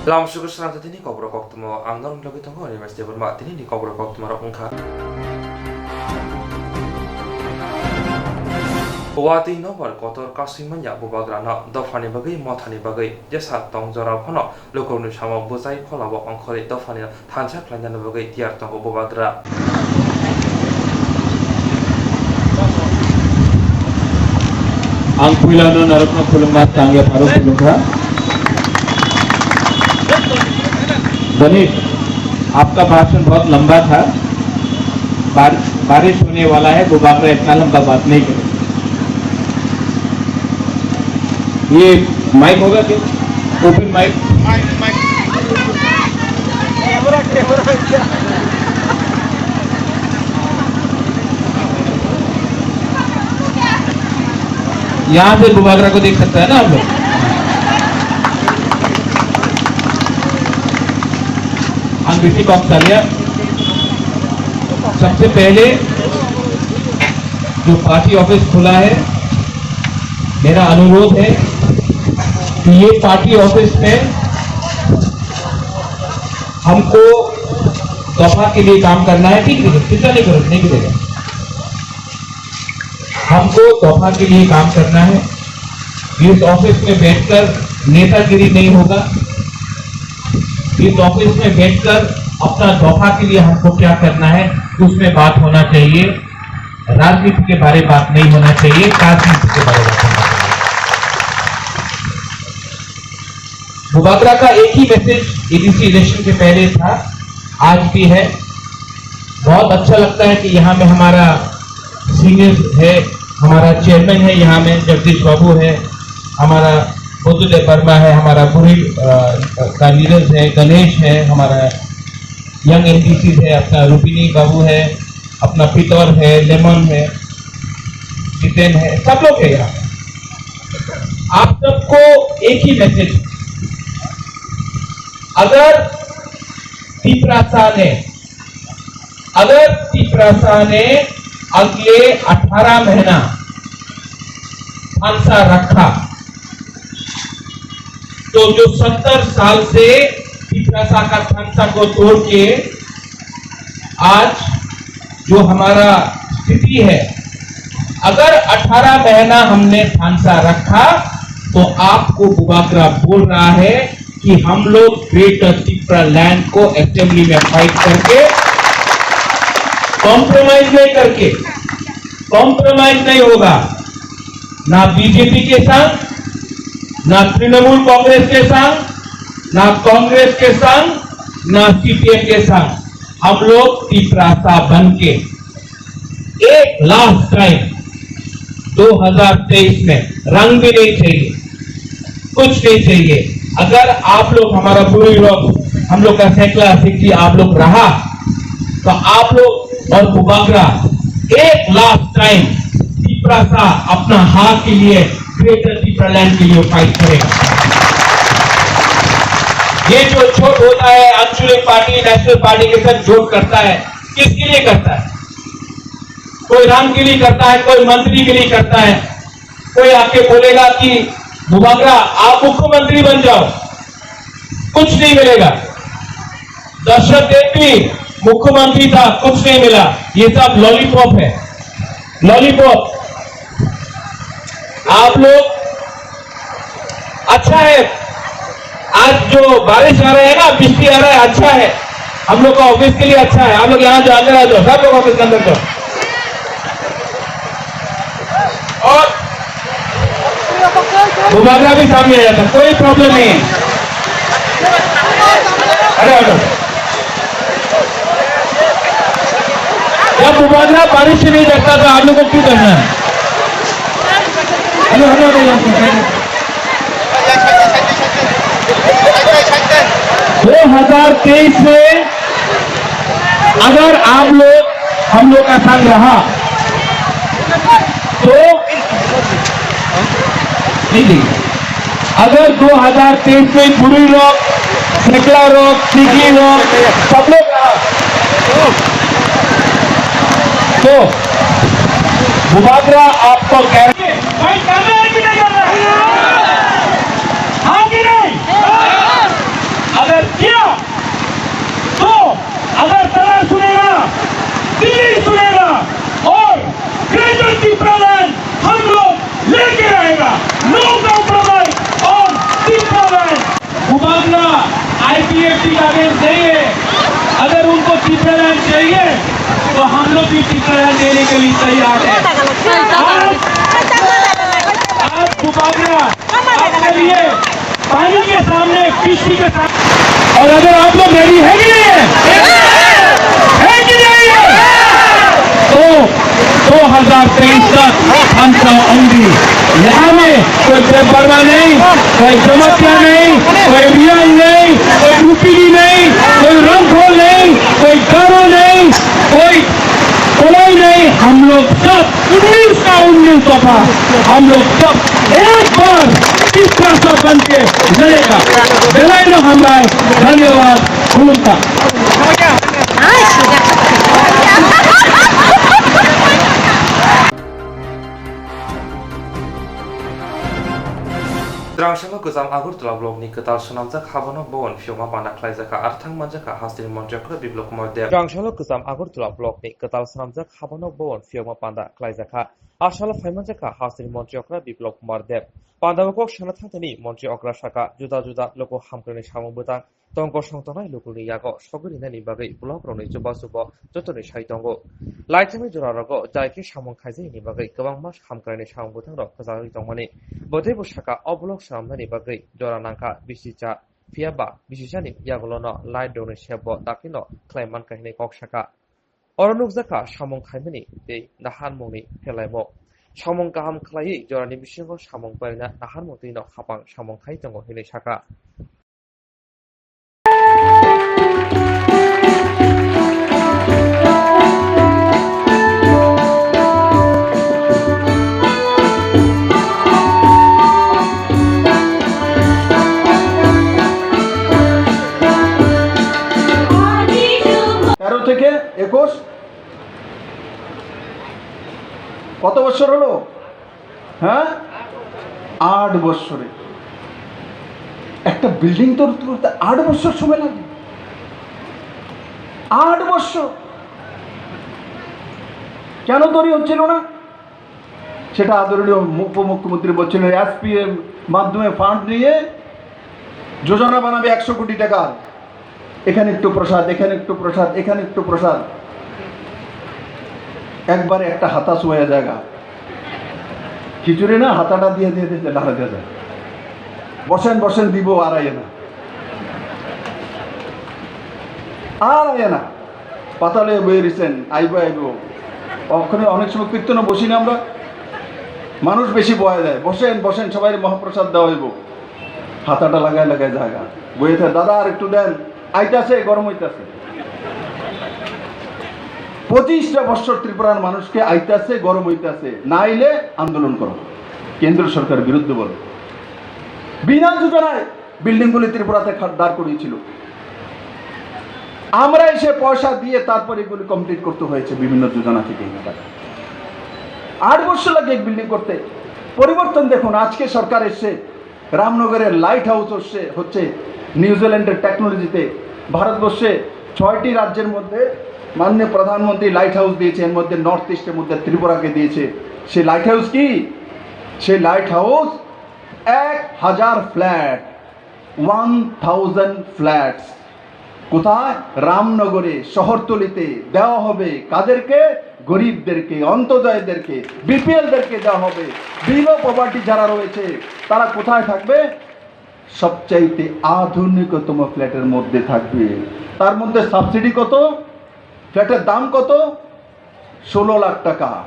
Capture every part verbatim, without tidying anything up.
Lam suku swnamjatini kokborok koktwma ang norok logwi tongo, Animesh Debbarma. Tinini kokborok koktwmarok wngkha: Watwi nokbar kotor kasui manya Bubagrano dophani bagwi, mothani bagwi jesa tong jora phano lukurokni samo bwchai pholabo ongkhorwi dophani thansa khlainani bagwi tiyar tongo Bubagra. Ang puilano narokno khulumma tangya pharo khulumkha. Ganesh, आपका भाषण बहुत लंबा था, बार-, बारिश होने वाला है, वो बांग्ला इतना लंबा बात नहीं करेगा। ये माइक होगा क्या? Open mic. यहाँ से बुबागरा को देख सकता है ना आप लोग। हम किसी को, सबसे पहले जो पार्टी ऑफिस खुला है, मेरा अनुरोध है कि ये पार्टी ऑफिस में हमको दफा के लिए काम करना है। ठीक है, चिंता नहीं करो, नहीं गिरेगा। हमको दफा के लिए काम करना है। इस ऑफिस में बैठकर नेतागिरी नहीं होगा। इस ऑफिस में बैठकर अपना दफा के लिए हमको क्या करना है, उसमें बात होना चाहिए। राजनीति के बारे बात नहीं होना चाहिए, राजनीति के बारे बात होना चाहिए। बुबागरा का एक ही मैसेज एडीसी इलेक्शन के पहले था, आज भी है। बहुत अच्छा लगता है कि यहाँ में हमारा सीनियर है, हमारा चेयरमैन है, यहाँ में जगदीश बाबू है, हमारा बुद्धदेव वर्मा है, हमारा बुरी, अ, का लीडर्स है, गणेश है, हमारा यंग एमडीसी है, अपना रूपिनी बाबू है, अपना पितौर है, लेमन है, जितेन है, सब लोग है यहाँ। आप सबको एक ही मैसेज, अगर तिपरासा ने, अगर तिपरासा ने अगले अठारह महीना थानसा रखा, तो जो सत्तर साल से तिपरासा का थानसा को तोड़ के आज जो हमारा स्थिति है, अगर अठारह महीना हमने थानसा रखा, तो आपको बुबागरा बोल रहा है कि हम लोग ग्रेटर तिपरा लैंड को असेंबली में फाइट करके, कॉम्प्रोमाइज नहीं करके, कॉम्प्रोमाइज नहीं होगा, ना बीजेपी के संग, ना तृणमूल कांग्रेस के संग, ना कांग्रेस के संग, ना सीपीएम के संग। हम लोग तिपरासा बन के एक लास्ट टाइम दो हज़ार तेईस में रंग भी नहीं चाहिए, कुछ नहीं चाहिए। अगर आप लोग हमारा बुरी रोग, हम लोग का सैकला सिक्की आप लोग रहा, तो आप लोग और बुबागरा एक लास्ट टाइम तिपरासा अपना हक के लिए, ग्रेटर तिपरालैंड के लिए फाइट करेगा। ये जो झूठ होता है, आंचलिक पार्टी नेशनल पार्टी के साथ झूठ करता है, किसके लिए करता है? कोई राम के लिए करता है, कोई मंत्री के लिए करता है। कोई आके बोलेगा कि बुबागरा, आप मुख्यमंत्री बन जाओ, कुछ नहीं मिलेगा। दशरथ देव भी मुख्यमंत्री था, कुछ नहीं मिला। ये सब लॉलीपॉप है, लॉलीपॉप। आप लोग, अच्छा है, आज जो बारिश आ रहा है ना, बिजली आ रहा है, अच्छा है, हम लोग का ऑफिस के लिए अच्छा है। आप लोग यहाँ जो अंदर आ जाओ, सब लोग ऑफिस के अंदर जाओ। और बुबागरा भी सामने आ जाता, कोई प्रॉब्लम नहीं है। अरे हटो, जब बुबागरा बारिश से नहीं डरता तो आप लोग को क्यों डरना है? हटो, हटो, हटो, हटो। दो हज़ार तेईस में अगर आप लोग हम लोग का संग रहा तो नहीं, नहीं। अगर दो हज़ार तेईस में बुरी रोग, सिकला रोग, सीगी रोग, सब लोग रहा तो बुबागरा आपको गारंटी भाई, कर रहे हैं कि नहीं कर रहे हैं? हाँ कि नहीं? हाँ। चाहिए, तो हम लोग भी टीकाकरण देने के लिए तैयार हैं। आज, आज बुबागरा आपके लिए पानी के सामने, किसी के सामने। और अगर आप लोग रेडी है कि नहीं है? है कि नहीं है? तो दो हज़ार तेईस तक हम चाहेंगे। यहाँ में कोई देवबर्मा नहीं, कोई जमातिया नहीं, कोई रियांग नहीं, कोई लुम्बिनी नहीं, कोई रंगखोल नहीं, कोई गारो नहीं, कोई कोलाई नहीं। हम लोग सब उन्नीस का उन्नीस दफा, हम लोग सब एक बार तीसरा सब बन के लड़ेगा। बेलायनो हामबाय, धन्यवाद, खुलुमसा। Drangshalo kwcham Agartala block ni kwtal swnamjak habano bowon phiyokma panda khlaijakha, arthang manjakha hasteni montri okra Biplab Kumar Deb. Drangshalo kwcham Agartala block ni kwtal swnamjak habano bowon phiyokma panda khlaijakha. Asalo phaimanjakha hasteni montri okra Biplab Kumar Deb. Pandao kok sana thangthani montri okra saka juda juda luku hamkrai ni samung bwtang tongkosong tongnai lukurokni yago sogwi rinani bagwi blokrokni chubachubo jotoni sai tongo. Laithangni jorarogo jai khe samung khaijaknani bagwi kwbangma hamkraini samung bwthangrok kwchagwi tongmani. Bo teibo saka o blok swnamnani bagwi jora nangkha bisi cha, phiya ba bisi chani yagulono light rokni sebo dakhilno khlai mankha hinwi kok saka. Oro nukjakha samung khaimani tei naharmungni pherlaimung. Samung kaham khlaiwi jorani bisingo samung barina naharmung twino khapang samung khai tongo hinwi saka. তেরো থেকে একুশ, কত বছর হলো? হ্যাঁ, আট বছরে। একটা বিল্ডিং তৈরি করতে আট বছর সময় লাগে। আট বছর। কেন তৈরি হচ্ছিল না? সেটা আদরণীয় উপমুখ্যমন্ত্রী বলছিলেন, এসপিএম মাধ্যমে ফান্ড নিয়ে যোজনা বানাবে একশো কোটি টাকা। এখানে একটু প্রসাদ, এখানে একটু প্রসাদ, এখানে একটু প্রসাদ। একবারে একটা হাতা ছোঁয়া জায়গা। খিচুড়ি না, হাতাটা দিয়ে, দিয়ে, দিয়ে, দিয়ে লাড়া দেওয়া যায়। বসেন, বসেন, দিব, আর আয় না। আর আয় না। পাতালে বয়ে রইছেন, আইবো, আইবো। ওখানে অনেক সময় কীর্তনে বসি না আমরা? মানুষ বেশি বয়া যায়। বসেন, বসেন, সবাই মহাপ্রসাদ দেওয়া হইব। হাতাটা লাগায় লাগায় জায়গা। বইয়ে থাকে, "দাদা, আর একটু দেন।" আইতাছে, গরম হইতাছে। পঁচিশটা বছর ত্রিপুরার মানুষকে আইতাছে, গরম হইতাছে। না আইলে আন্দোলন করো। কেন্দ্র সরকার বিরুদ্ধে বলো। বিনা যোজনায় বিল্ডিংগুলি ত্রিপুরাতে খা-, দাঁড় করিয়েছিল। আমরা এসে পয়সা দিয়ে তারপর এগুলি কমপ্লিট করতে হয়েছে বিভিন্ন যোজনা থেকে। আট বছর লাগে এক বিল্ডিং করতে। পরিবর্তন দেখুন, আজকে সরকার এসছে, রামনগরের লাইট হাউস হচ্ছে, হচ্ছে নিউজিল্যান্ডের টেকনোলজিতে। ভারতবর্ষে ছয়টি রাজ্যের মধ্যে মাননীয় প্রধানমন্ত্রী লাইট হাউস দিয়েছে, এর মধ্যে নর্থ ইস্টের মধ্যে ত্রিপুরাকে দিয়েছে। সেই লাইট হাউস কি? সেই লাইট হাউস এক হাজার ফ্ল্যাট, ওয়ান থাউজেন্ড ফ্ল্যাটস। কোথায়? রামনগরে, শহরতলিতে দেওয়া হবে। কাদেরকে? গরিবদেরকে, অন্তোদয়দেরকে, বিপিএলদেরকে দেওয়া হবে। বিলো পভার্টি যারা রয়েছে, তারা কোথায় থাকবে? সবচাইতে আধুনিকতম ফ্ল্যাটের মধ্যে থাকবে। তার মধ্যে সাবসিডি কত? ফ্ল্যাটের দাম কত? ষোলো লাখ টাকা।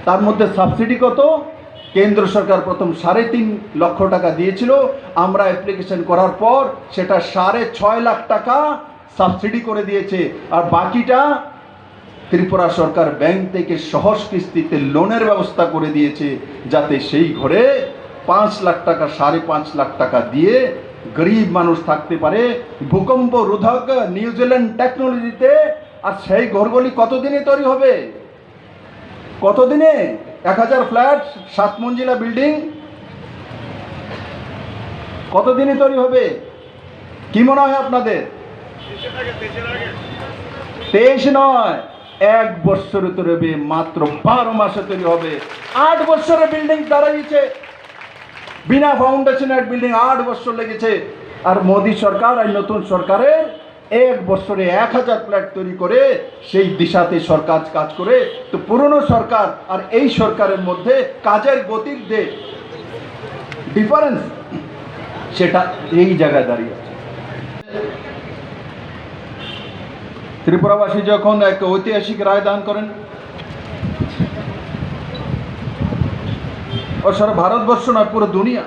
তার মধ্যে সাবসিডি কত? কেন্দ্র সরকার প্রথম সাড়ে তিন লক্ষ টাকা দিয়েছিল। আমরা অ্যাপ্লিকেশন করার পর সেটা সাড়ে ছয় লাখ টাকা সাবসিডি করে দিয়েছে। আর বাকিটা ত্রিপুরা সরকার ব্যাংক থেকে সহজ কিস্তিতে লোনের ব্যবস্থা করে দিয়েছে, যাতে সেই ঘরে পাঁচ লাখ টাকা, সাড়ে পাঁচ লাখ টাকা দিয়ে গরিব মানুষ থাকতে পারে। ভূকম্প রোধক নিউজিল্যান্ড টেকনোলজিতে। আর সেই ঘরগুলি কতদিনে তৈরি হবে? কতদিনে? এক হাজার ফ্ল্যাট, সাত মঞ্জিলা বিল্ডিং, কতদিনে তৈরি হবে? কি মনে হয় আপনাদের? তেইশ নয়, এক বছরে তৈরি হবে, মাত্র বারো মাসে তৈরি হবে। আট বছরে বিল্ডিং দাঁড়াইছে, বিনা ফাউন্ডেশনের বিল্ডিং আট বছর লেগেছে। আর মোদী সরকার আর নতুন সরকারের এক বছরে এক হাজার ফ্ল্যাট তৈরি করে সেই দিশাতে সরকার কাজ করে। তো পুরনো সরকার আর এই সরকারের মধ্যে কাজের গতির যে ডিফারেন্স, সেটা এই জায়গায় দাঁড়িয়ে আছে। ত্রিপুরাবাসী যখন এক ঐতিহাসিক রায় দান করেন, ও সারা ভারতবর্ষ নয়, পুরো দুনিয়া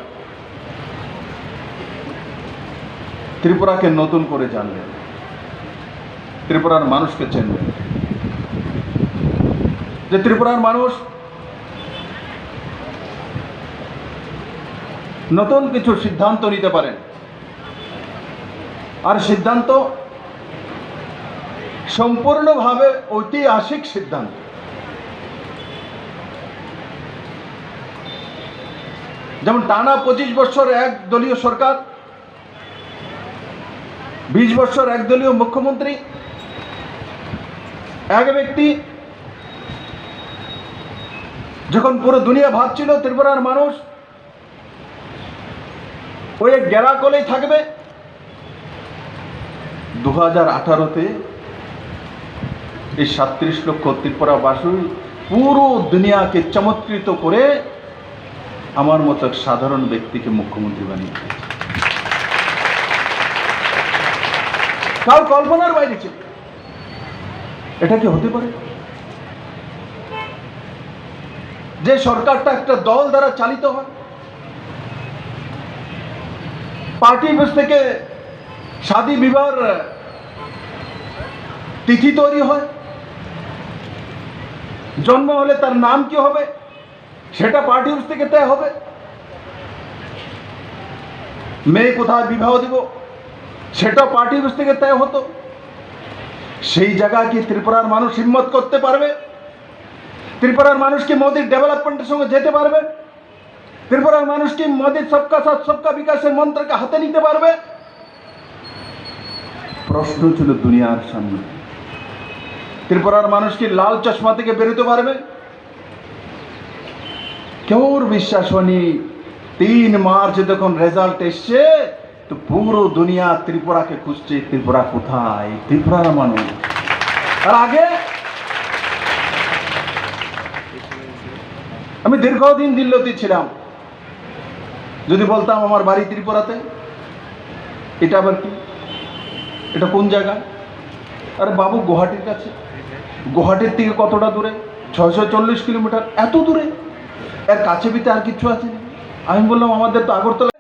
ত্রিপুরাকে নতুন করে জানলেন, ত্রিপুরার মানুষকে চিনলেন, যে ত্রিপুরার মানুষ নতুন কিছু সিদ্ধান্ত নিতে পারেন। আর সিদ্ধান্ত সম্পূর্ণভাবে ঐতিহাসিক সিদ্ধান্ত। যেমন টানা পঁচিশ বছর এক দলীয় সরকার, বিশ বছর এক দলীয় মুখ্যমন্ত্রী, এক ব্যক্তি, যখন পুরো দুনিয়া ভাবছিল ত্রিপুরার মানুষ ওই এক গেরা কলেই থাকবে, দু হাজার আঠারোতে এই সাতত্রিশ লক্ষ ত্রিপুরাবাসী পুরো দুনিয়াকে চমৎকৃত করে আমার মতো এক সাধারণ ব্যক্তিকে মুখ্যমন্ত্রী বানিয়ে দিয়েছে। কার কল্পনার বাইরে ছিল। এটা কি হতে পারে? যে সরকারটা একটা দল দ্বারা চালিত হয়, পার্টি অফিস থেকে শাদী বিবাহর তিথি তৈরি হয়, জন্ম হলে তার নাম কি হবে সেটা পার্টি অফিস থেকে তয় হবে, মেয়ে কোথায় বিবাহ দিব সেটা পার্টি অফিস থেকে তয় হতো। সেই জায়গায় কি ত্রিপুরার মানুষ হিম্মত করতে পারবে? ত্রিপুরার মানুষ কি মোদীর ডেভেলপমেন্টের সঙ্গে যেতে পারবে? ত্রিপুরার মানুষ কি মোদীর সবকা সাথ সবকা বিকাশের মন্ত্রকে হাতে নিতে পারবে? প্রশ্ন ছিল দুনিয়ার সামনে, ত্রিপুরার মানুষ কি লাল চশমা থেকে বেরোতে পারবে? কেউর বিশ্বাস হয়নি। তিন মার্চ যখন রেজাল্ট এসছে, তো পুরো দুনিয়া ত্রিপুরাকে খুঁজছে, ত্রিপুরা কোথায়, ত্রিপুরার মানুষ। আর আগে আমি দীর্ঘদিন দিল্লিতে ছিলাম, যদি বলতাম আমার বাড়ি ত্রিপুরাতে, এটা আবার কি? এটা কোন জায়গা? আরে বাবু, গুয়াহাটির কাছে। গুয়াহাটির থেকে কতটা দূরে? ছয়শো চল্লিশ কিলোমিটার। এত দূরে? এর কাছে পিঠে আর কিচ্ছু আছে না? আমি বললাম, আমাদের তো আগরতলা।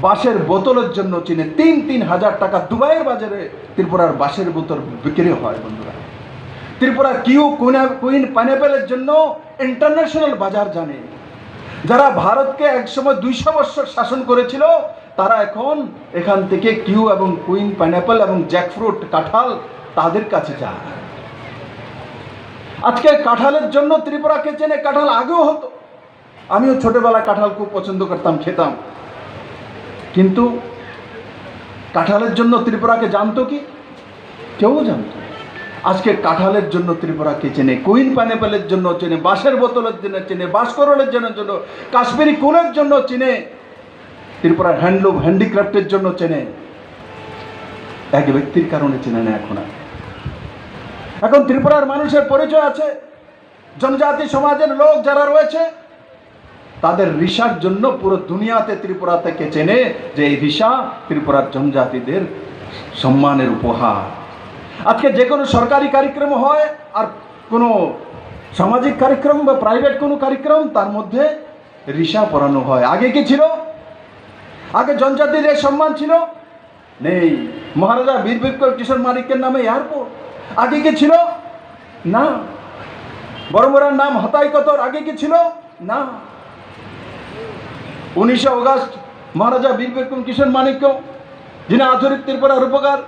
বাঁশের বোতলের জন্য চীনে তিন তিন হাজার টাকা দুবাইয়ের বাজারে ত্রিপুরার বাঁশের বোতল বিক্রি হয়, বন্ধুরা। ত্রিপুরা কিউ কুইন, কুইন পাইনঅ্যাপেলের জন্য ইন্টারন্যাশনাল বাজার জানে। যারা ভারতকে একসময় দুইশো বছর শাসন করেছিল, তারা এখন এখান থেকে কিউ এবং কুইন পাইনঅ্যাপেল এবং জ্যাকফ্রুট, কাঁঠাল, তাদের কাছে যায়। আজকে কাঁঠালের জন্য ত্রিপুরাকে চেনে। কাঁঠাল আগেও হতো, আমিও ছোটবেলায় কাঁঠাল খুব পছন্দ করতাম, খেতাম, কিন্তু কাঁঠালের জন্য ত্রিপুরাকে জানতো কি? কেউ জানতো না। আজকে কাঁঠালের জন্য ত্রিপুরাকে চেনে, কুইন পাইনঅ্যাপেলের জন্য চেনে, বাঁশের বোতলের জন্য চেনে, বাঁশকরলের জন্য, জন্য, কাশ্মীরি কুলের জন্য চেনে, ত্রিপুরার হ্যান্ডলুম, হ্যান্ডিক্রাফটের জন্য চেনে। এক ব্যক্তির কারণে চেনে না এখন আর। এখন ত্রিপুরার মানুষের পরিচয় আছে, জনজাতি সমাজের লোক যারা রয়েছে, তাদের রিসার জন্য পুরো দুনিয়াতে ত্রিপুরা থেকে চেনে, যে এই রিসা ত্রিপুরার জনজাতিদের সম্মানের উপহার। আজকে যে কোনো সরকারি কার্যক্রম হয় আর কোনো সামাজিক কার্যক্রম বা প্রাইভেট কোনো কার্যক্রম, তার মধ্যে রিসা পরানো হয়। আগে কি ছিল? আগে জনজাতির এই সম্মান ছিল? নেই। মহারাজা বীর বিক্রম কিশোর মানিক্যের নামে এয়ারপোর্ট আগে কি ছিল? না। বড়মুড়ার নাম হাতাই কতর আগে কি ছিল? না। উনিশে অগাস্ট মহারাজা বীর বিক্রম কিশোর মানিক্য, যিনি আধুনিক ত্রিপুরার রূপকার,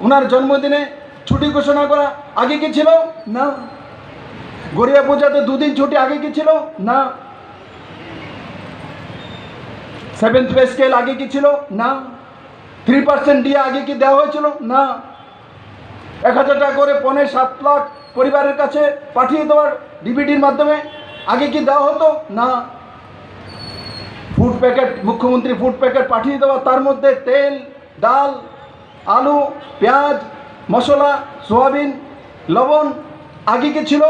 ওনার জন্মদিনে ছুটি ঘোষণা করা আগে কি ছিল? না। গড়িয়া পূজাতে দুদিন ছুটি আগে কি ছিল? না। সেভেন্থ পে স্কেল আগে কি ছিল? না। থ্রি পার্সেন্ট ডিএ আগে কি দেওয়া হয়েছিল? না। এক হাজার টাকা করে পৌনে সাত লাখ পরিবারের কাছে পাঠিয়ে দেওয়ার ডিবিটির মাধ্যমে আগে কি দেওয়া হতো? না। ফুড প্যাকেট, মুখ্যমন্ত্রী ফুড প্যাকেট পাঠিয়ে দেওয়া, তার মধ্যে তেল, ডাল, আলু, পেঁয়াজ, মশলা, সোয়াবিন, লবণ আগে কি ছিল?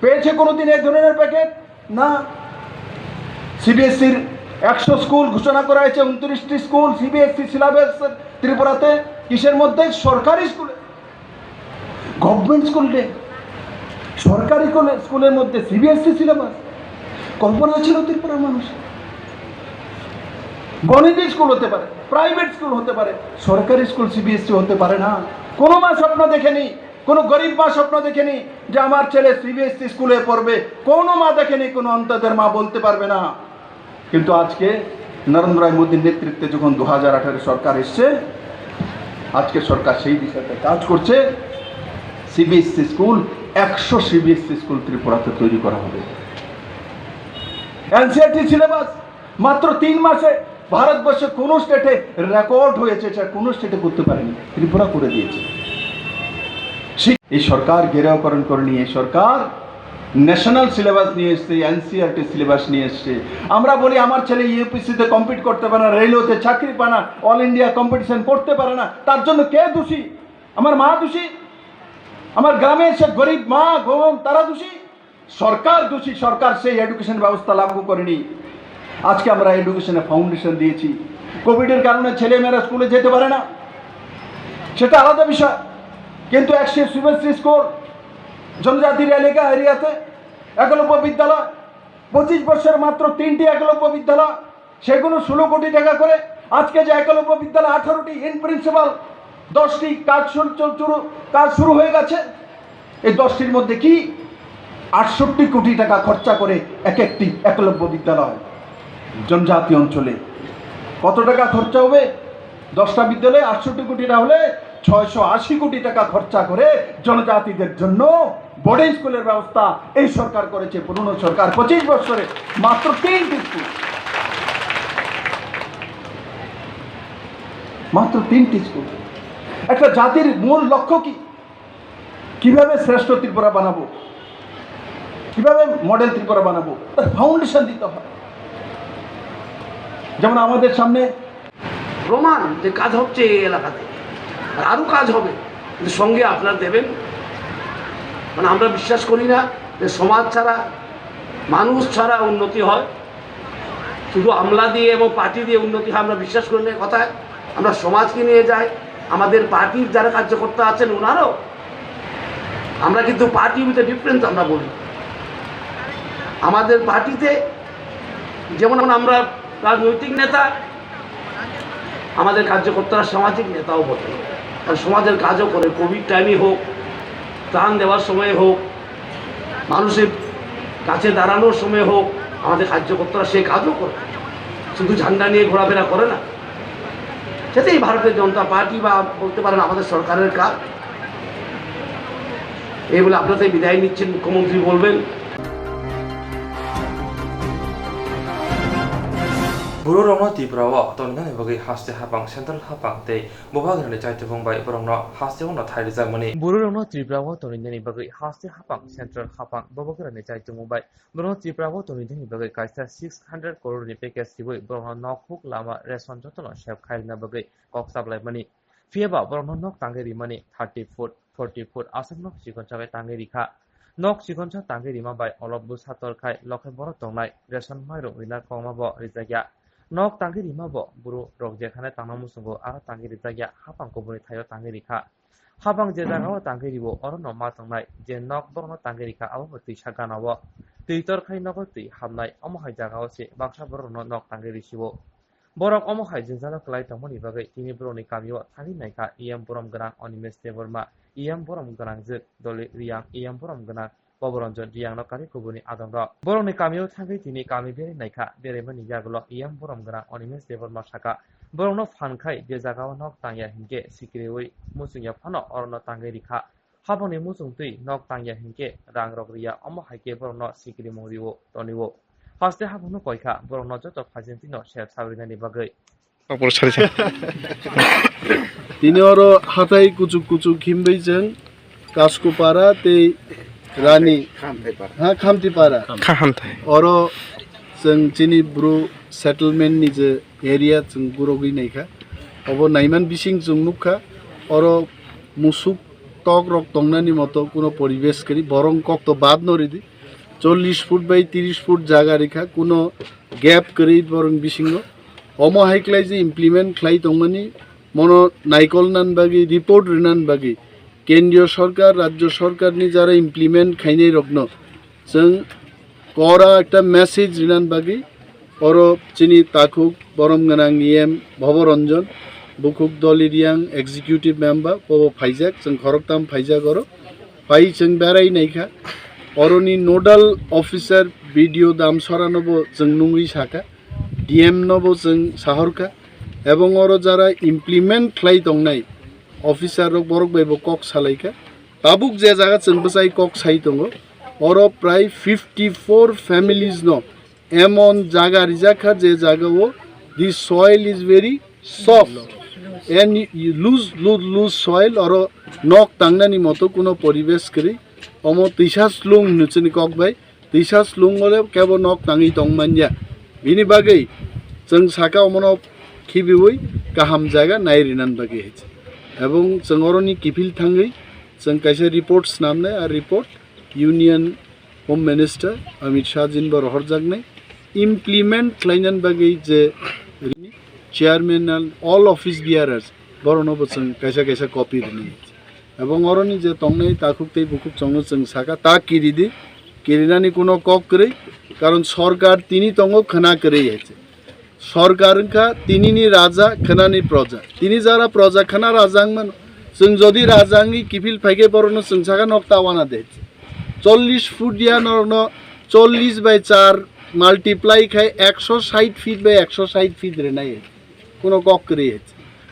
পেয়েছে কোনোদিন এই ধরনের প্যাকেট? না। সিবিএসসির একশো স্কুল ঘোষণা করা হয়েছে, উনত্রিশটি স্কুল সিবিএসসি সিলেবাস ত্রিপুরাতে। কিসের মধ্যে? সরকারি স্কুলে, গভর্নমেন্ট স্কুলে, সরকারি স্কুলে, স্কুলের মধ্যে সিবিএসসি সিলেবাস। কল্পনা ছিল ত্রিপুরার মানুষ? গণিত স্কুল হতে পারে, প্রাইভেট স্কুল হতে পারে, সরকারি স্কুল সিবিএসসি হতে পারে না। কোনো মা স্বপ্ন দেখেনি, কোনো গরিব মা স্বপ্ন দেখেনি যে আমার ছেলে সিবিএসসি স্কুলে পড়বে। কোনো মা দেখেনি, কোনো অন্তদের মা বলতে পারবে না। কিন্তু আজকে নরেন্দ্র মোদীর নেতৃত্বে যখন দু হাজার আঠারো সরকার এসছে, আজকে সরকার সেই বিষয়তে কাজ করছে। সিবিএসসি স্কুল, একশো সিবিএসসি স্কুল ত্রিপুরাতে তৈরি করা হবে। এনসিইআরটি সিলেবাস মাত্র তিন মাসে ভারতবর্ষে কোনো স্টেটে রেকর্ড হয়েছে, যা কোনো স্টেটে করতে পারেনি, ত্রিপুরা করে দিয়েছে। ঠিক এই সরকার ঘেরাওকরণ করেনি, এই সরকার ন্যাশনাল সিলেবাস নিয়ে এসছে, এনসিইআরটি সিলেবাস নিয়ে এসছে। আমরা বলি আমার ছেলে ইউপিএসসিতে কম্পিট করতে পারে না, রেলওয়েতে চাকরি পায় না, অল ইন্ডিয়া কম্পিটিশন করতে পারে না, তার জন্য কে দোষী? আমার মা দোষী? আমার গ্রামের সে গরিব মা বোন তারা দোষী? সরকার দোষী, সরকার সেই এডুকেশন ব্যবস্থা লাগু করেনি। আজকে আমরা এডুকেশনে ফাউন্ডেশন দিয়েছি। কোভিডের কারণে ছেলেমেয়েরা স্কুলে যেতে পারে না, সেটা আলাদা বিষয়। কিন্তু একশো সিবিএসসি স্কুল, জনজাতির এলাকা এরিয়াতে একলব্য বিদ্যালয়, পঁচিশ বছরে মাত্র তিনটি একলব্য বিদ্যালয়, সেগুলো ষোলো কোটি টাকা করে। আজকে যে একলব্য বিদ্যালয় আঠারোটি ইন প্রিন্সিপাল, দশটি কাজ শুরু চল- শুরু কাজ শুরু হয়ে গেছে। এই দশটির মধ্যে কি আটষট্টি কোটি টাকা খরচা করে এক একটি একলব্য বিদ্যালয় জনজাতি অঞ্চলে? কত টাকা খরচা হবে? দশটা বিদ্যালয়ে আটষট্টি কোটি না হলে ছয়শো আশি কোটি টাকা খরচা করে জনজাতিদের জন্য বোর্ডিং স্কুলের ব্যবস্থা এই সরকার করেছে। পুরনো সরকার পঁচিশ বছরে মাত্র তিনটি স্কুল, মাত্র তিনটি স্কুল। একটা জাতির মূল লক্ষ্য কি? কিভাবে শ্রেষ্ঠ ত্রিপুরা বানাবো, কিভাবে মডেল ত্রিপুরা বানাবো, তার ফাউন্ডেশন দিতে হয়। যেমন আমাদের সামনে প্রমাণ যে কাজ হচ্ছে এই এলাকাতে, আর আরও কাজ হবে, কিন্তু সঙ্গে আপনারা দেবেন। মানে আমরা বিশ্বাস করি না যে সমাজ ছাড়া, মানুষ ছাড়া উন্নতি হয়। শুধু আমলা দিয়ে এবং পার্টি দিয়ে উন্নতি হয় আমরা বিশ্বাস করি না। কথায় আমরা সমাজকে নিয়ে যাই, আমাদের পার্টির যারা কার্যকর্তা আছেন ওনারাও। আমরা কিন্তু পার্টি উইথ ডিফারেন্স আমরা বলি। আমাদের পার্টিতে যেমন আমরা রাজনৈতিক নেতা, আমাদের কার্যকর্তারা সামাজিক নেতাও বটে, কারণ সমাজের কাজও করে। কোভিড টাইমে হোক, ত্রাণ দেওয়ার সময় হোক, মানুষের কাছে দাঁড়ানোর সময় হোক, আমাদের কার্যকর্তারা সে কাজও করে, শুধু ঝান্ডা নিয়ে ঘোরাফেরা করে না। সেটাই ভারতীয় জনতা পার্টি বা বলতে পারেন আমাদের সরকারের কাজ। এই বলে আপনাদের বিদায় নিচ্ছেন, মুখ্যমন্ত্রী বলবেন। Borok rokno Tripura o tongna bagwi haste hapang, central hapang tei bubagrani chaitubung bai borokno haste o no thai rijakmani. Borok rokno Tripura o tongna bagwi haste hapang, central hapang, bubagrani chaitubung bai borokno Tripura o tongna bagwi kaisa six hundred crore ni package sibui borokno nok huk lama ration jotono sep khai rwna bagwi kok chaplaimani. Phiya ba borokno nok tangwi rimani thirty foot, forty foot aswk nok chikon chabai tangwi rikha. Nok chikonsa tangwi rima bai olop bwsa tor khai, lokhai borok tongnai ration mairung rina kongma bo rijakya. Nok tangwi rima bo buru rok jekhane tangna muchungo aro tangwi rijakya hapang kubuni thaio tangwi rikha. Hapang je jagao tangwi ribo orono ma tongnai, je nok borokno tangwi rikha abo bo twisa gana o. Twi tor khai nogo twi hamnai, omo hai jagao se baksa borokno nok tangwi risibo. Borok omo hai jwngjalo kwlai tongmani bagwi tini borokni kamio thangwi naikha E M borom gwnang Animesh Debbarma, E M borom gwnangjwk Dolip Reang, E M borom gwnang Pobronjon Reangno karwi kubuni adongrok. Borokni kamio thangwi tini kami berwi naikha, beraimani yagulo E M borom gwnang Animesh Debbarma sakha, borokno phan khai je jagao nok tangya hinkhe sikriwi muchungya phano orono tangwi rikha. Hapangni muchung twi nok tangya hinkhe rang rok riya, omo hai khe borokno sikrimung rio tonio. Haste hapangno koikha, borokno joto phaisin twino sep sabrinani bagwi. Tini oro hatai kuchuk kuchuk himbai chwng Kaskopara tei Rani, ha, Khamtipara. Kha hamthai. Oro chwng chini bru settlement ni je area chwng gurogwi naikha. Obo naiman bising chwng nukha. Oro musuk tok rok tongnani moto kuno poribesh kwrwi, borong kok to bad no ridi. Chollish foot bai trish foot jaga rikha, kuno gap kwrwi borong bisingo. Omo hai khlai je implement khlai tongmani, mono naikol nan bagwi, report rinan bagwi, kendriyo sorkar, rajyo sorkar ni jara implement khainai rokno chwng kora ekta message rinan bagwi oro chini takhuk borom gwnang E M Bhobo Ranjan, bukhuk Doli Riang executive member, bobo phaijak, chwng khoroktham phaijak oro. Phai chwng berai naikha, oroni nodal officer B D O Damsora nobo chwng nungwi sakha, D M nobo chwng sahorkha, ebong oro jara implement khlai tongnai officer rok borok bai bo kok salaikha. Tabuk je jaga chwng bwsai kok sai tongo, oro prai fifty four families no emon jaga rijak kha je jaga o the soil is very soft and you lose, lose, lose soil, oro nok tangnani moto kuno poribesh kwrwi. Omo twisa slung hino chini kok bai, twisa slung ole kebo nok tangwi tong manya. Bini bagwi chwng saka omono khibiwi kaham jaga nai rinan bagwi hai. Ebong chwng oroni kiphil thangwi chwng kaisa report snamnai, a report Union Home Minister Amit Shah jin bo rohorjaknai implement khlainan bagwi je chairman and all office bearers borokno bo chwng kaisa kaisa copy rwnai. Ebong oroni je tongnai takhuk tei bukhuk chwngno chwng saka ta kiridi, kirinani kuno kok kwrwi, karon sorkar tini tongo khwna kwrwi hai se. Sorkar wngkha tinini raja, khwnani proja. Tini jara proja, khwna raja wngmano. Chwng jodi raja wngwi kiphil phaikhe borokno chwng saka nok ta wana de. Chollish foot ya norokno chollish bai char multiply khai ekso sait feet bai ekso sait feet rwnai. Kuno kok kwrwi hai.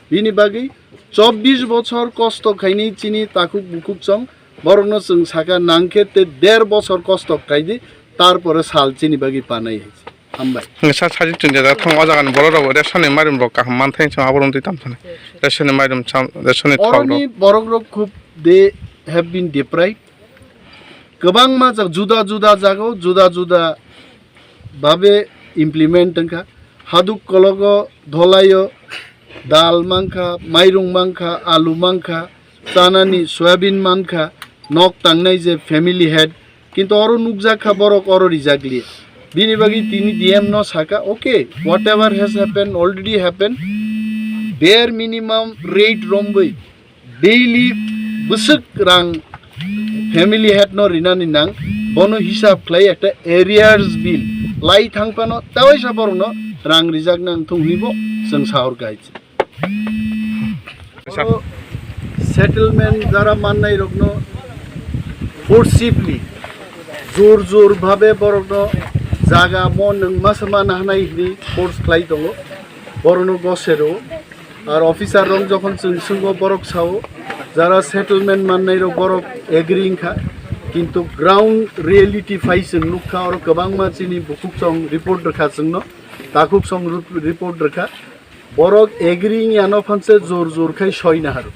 Bini bagwi chobbish bochor kosto khainai chini takhuk bukhuk chwng borokno chwng saka nangkhe te der bochor kosto khaidi, tarpore sal chini bagwi panai hai. Hambai. Sa sajik chwng jajak thang o jaga ni borok rok ration ni mairum rok kaham man thai chwng abo rong twi tam thani. Ration ni mairum cham, ration ni thok rok. Oroni borok rok khub they have been deprived. Kwbangma jak juda juda jaga o juda juda babe implement wngkha. Haduk kologo dholaio dal mankha, mairung mankha, alu mankha, chanani soyabin mankha, nok tangnai je family head, kintu oro nukjak kha borok oro rijakliya. Bini bagwi tini D M no saka, okay, whatever has happened, already happened, bare minimum rate romwi daily bwswk rang family head no rinani nang, bono hisab khlai ekta arrears bill lai thang phano tewaisa borokno rang rijak nang thung hinwi bo chwng sahor kha hai. Sir. Oro settlement jara mannai rokno forcibly jor jor bhabe borokno jaga mo nwng masa mana hanai hinwi force khlai tongo, borokno gosero. Ar officer rok jokhon chwng swngo borok sao, jara settlement mannai rok borok agree wngkha, kintu ground reality phai chwng nukha, oro kwbangma chini bukhuk song report rwkha chwngno, takhuk song ru-, report rwkha, borok agree wngya no phanse jor jor khai soi naharu.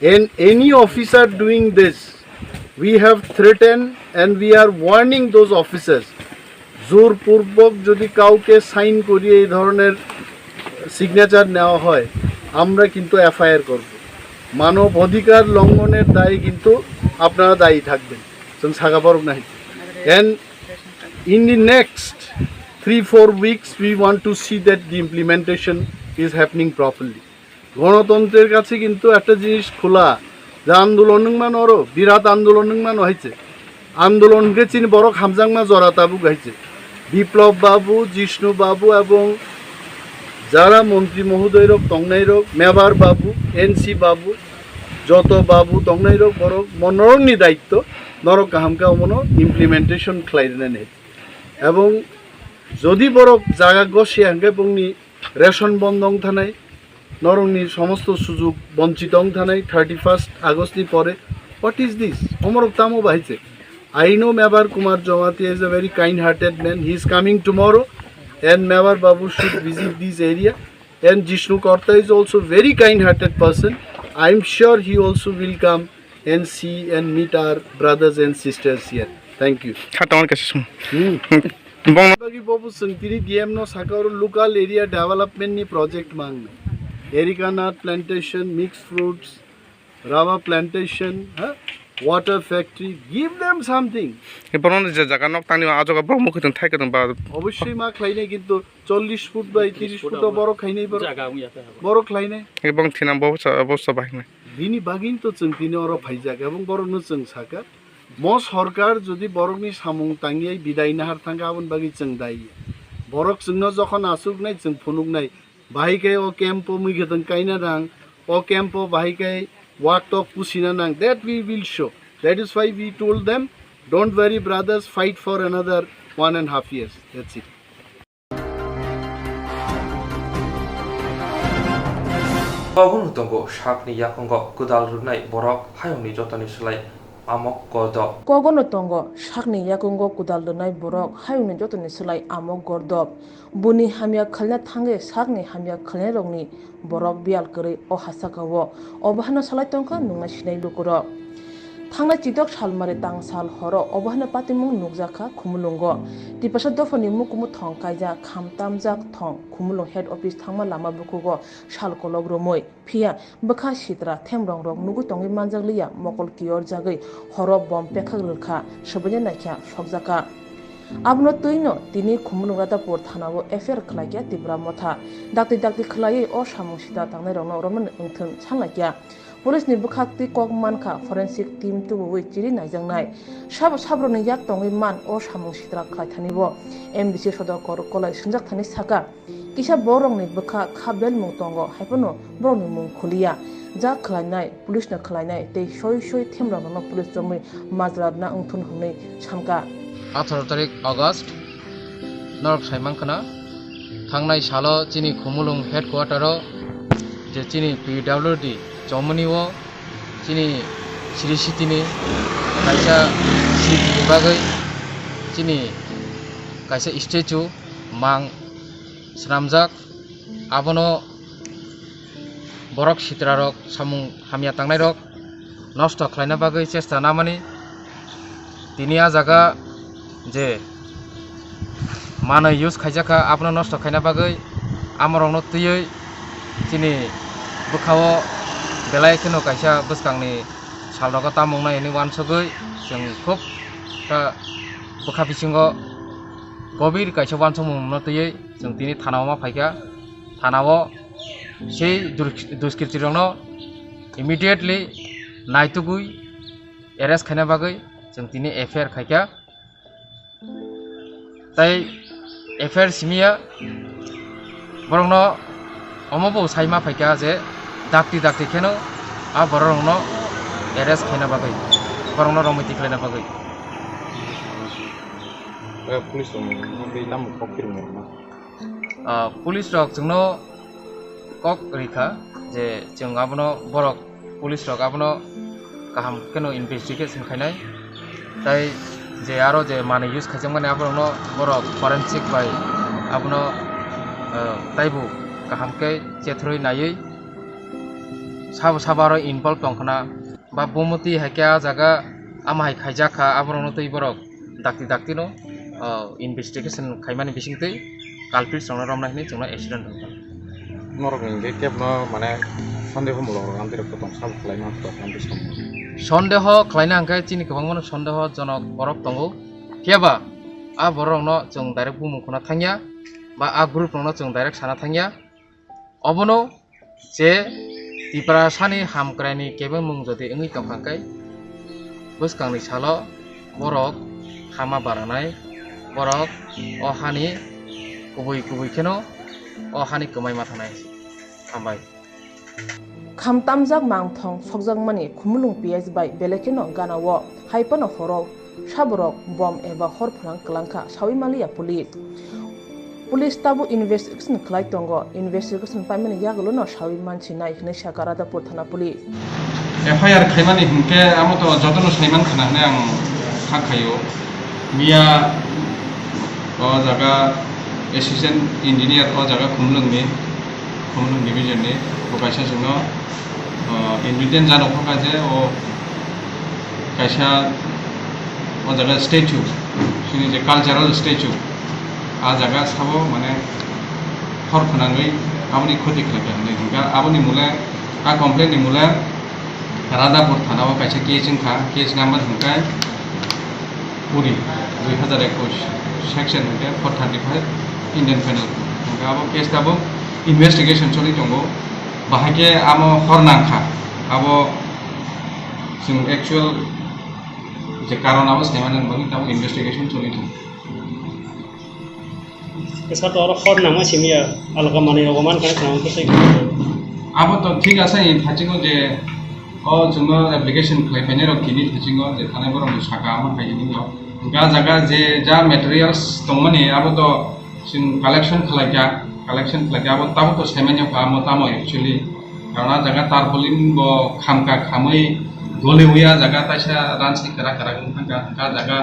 And any officer doing this, we have threatened and we are warning those officers. জোরপূর্বক যদি কাউকে সাইন করিয়ে এই ধরনের সিগনেচার নেওয়া হয়, আমরা কিন্তু এফআইআর করব। মানব অধিকার লঙ্ঘনের দায়ে কিন্তু আপনারা দায়ী থাকবেন। Chwng saka borok nai. And in the next three four weeks, we want to see that the implementation is happening properly. গণতন্ত্রের কাছে কিন্তু একটা জিনিস খোলা, যে আন্দোলন wngmano oro, বিরাট আন্দোলন wngmano hai se. আন্দোলন hwnkhe chini borok hamjakma jora tabuk hai se. বিপ্লব বাবু, জিষ্ণু বাবু এবং যারা মন্ত্রী মহোদয় rok tongnai rok, মেবার বাবু, এনসি বাবু, যত বাবু tongnai rok, borok monorokni daitto, norok kaham khe omono implementation khlai rwnani hai. Ebong jodi borok jaga gosiya hwnkhe bongni ration bondo wng thanai, norokni somosto sujug bonchito wng thanai thirty first August ni pore. What is this? Omorok tamo bahai se. I know Mebar Kumar Jamatia is a very kind hearted man. He is coming tomorrow and Mebar Babu should visit this area. And Jishnu Karta is also very kind hearted person. I am sure he also will come and see and meet our brothers and sisters here. Thank you. Kha tongo kaisa sum. Hmm. Bong Bagi bobo chwng tini D M no saka oro local area development ni project mang. Erica nut plantation, mixed fruits, Rubber plantation, ha? Water factory, give them something. Borokno je jaga nok tangni o, ah jaga borok mukhutwng thai kwtwng ba. Obossoi ma khlainai, kintu chollish foot bai tris foot o borok khainai borok. Jaga wngya khe abo. Borok khlainai. Ebong thinang bo sa, bo sa bahai nai. Bini bagwino to chwng tini oro phaijak, ebong borokno chwng sakha, mo sorkar jodi borokni samung tangyai bidai nahar thangkha, aboni bagwi chwng dai. Borok chwngno jokhon achuknai, chwng phunuknai, bahai khe o camp o mui khwtwng kaina nang, o camp o bahai khe wak tok pusina nang, that we will show. That is why we told them, "Don't worry, brothers, fight for another one and half years." That's it. Kogono tongo sakni yakungo kwdal rwnai borok, hayungni jotoni slai amok gordo. Kogono tongo sakni yakungo kwdal rwnai borok, hayungni jotoni slai amok gordo. Buni hamya khalina thangwi sakni hamya khalinairokni borok biyal kwrwi o hasakao. Obo haino salai tongkha nungnai sinai lukurok. Thangnai chidok salmari tangsal horo obo haino patimung nukjakha Khumulwngo. Tiprasa dophani mukumu thong kaijak Khamtamjak thong Khumulwng head office thangma lama bukugo sal kolok romwi. Phiya bwkha sitra themrong rok nugwi tongwi manjak liya, mokol kiyor jagwi horo bom pekhak rwkha, swbaina naikha sokjakha. Abono twino tini Khumulwng Radhapur thanao F I R khlaikha Tipra Motha. Dakti dakti khlaiwi o samung sitra tangnairokno romnani wngthwng sanlaikha. Police ni bwkhaktwi kok mankha forensic team tubuwi chiri naijaknai. Sabo sabrokni yak tongwi man o samung sitra khlaithani bo M D C sodor kor kolai swngjak thani saka. Kisa borokni bwkha kha belmung tongo, haiphano borokni mung khuliya. Ja khlainai, police no khlainai tei soi soi themrokno police romwi majra rwna wngthun hwnwi sankha. Atharo tarik August, norok saimankha na, thangnai salo chini Khumulwng headquarter o je chini P W D chomoni o chini Sri Sitini kaisa sitini bagwi chini kaisa statue mang swnamjak. Abono borok sitrarok, samung hamya tangnairok nosto khlaina bagwi chesta namani. Tini a jaga je manwi use khaijakha, abono nosto khaina bagwi amorokno twiwi chini bwkhao belai kheno kaisa bwskangni salrogo tamo wngnai hwnwi uansugwi chwng khub kha bwkha bisingo gobir kaisa uansukmungno twiwi chwng tini thanao ma phaikha. Thanao sei dur-, duskritirokno immediately naitugwi arrest khaina bagwi chwng tini F I R khaikha. Tai F I R simiya borokno omo bo saima phaikha je dakti dakti kheno a borokno arrest khaina bagwi, borokno romwi tiklaina bagwi. Eh, police rok tamo kok phirmani. Ah, police rok chwngno kok rikha je chwng abono borok, police rok abono kaham kheno investigation khainai, tai je aro je manwi use khaijakmani aborokno borok forensic bai abono, ah, taibo kaham khe chethrwi naiwi sabo sabo aro involve tongkhna ba bumoti hai khe a jaga ama hai khaijak kha, aborokno twi borok dakti dakti no, ah, investigation khaimani bisingtwi culprits rokno romnai hwnwi chwngno accident wngkha. Norok hwnkhe kebno mane sondeho mulok rok amtwi rok tong sabo khlai manthogo amtwi samung. Sondeho khlaina hwnkhe chini kwbangmano sondeho jonok borok tongo, phiya ba a borok rokno chwng direct bumung khuna thangya ba a group rokno chwng direct sana thangya. Obono je Tiprasani hamkraini kebengmung jodi wngwi tongkha khe, bwskangni salo borok hama baranai, borok o hani kubui kubui kheno o hani kwmai ma thanai. Hambai. Khamtamjak mangthong sokjakmani Khumulwng P S bai belai kheno gana-o, hai phano horo saborok bom eba hor phnang kwlangkha saui manliya police. Police tabuk investigation khlai tongo, investigation paimani yagulono saui mansinai hwnwi sakha Radhapur thana police. F I R khaimani hinkhe amo to jotono saiman khna hwnwi ang kha khaio. Miya o jaga assistant engineer o jaga Khumulwngni, Khumulwng division ni bo kaisa chwngno, o, incident jano kha je o kaisa o jaga statue, chini je cultural statue, a jaga sabo mane hor phnangwi aboni khoti khlaikha hinwi hinkha. Aboni mole, a complaint ni mole Radhapur thana o kaisa case wngkha, case number hwnkhe kuri, dui hazar ekush, section hwnkhe four thirty five, Indian Penal Code. Hwnkhe abo case tabuk investigation choli tongo. Bahai khe amo hor nangkha, abo chwng actual je karon abo saimani bagwi tabuk investigation choli tongo. Kisa to oro hor nangma simi ya, alga manwi rogo man kha khna khe tei. Abo to thik ase, ni thachigo je o chwngno application khlai phainai rok tini thachigo je thanai borok ni saka amo khai ni rok. Ga jaga je ja materials tongmani abo to chwng collection khlai kha, collection khlai kha abo tamo to saimanya kha amo tamo actually. Karon a jaga tarpaulin bo khamka khamwi goli uya jaga taisa ransi kara kara wng thangkha, ga jaga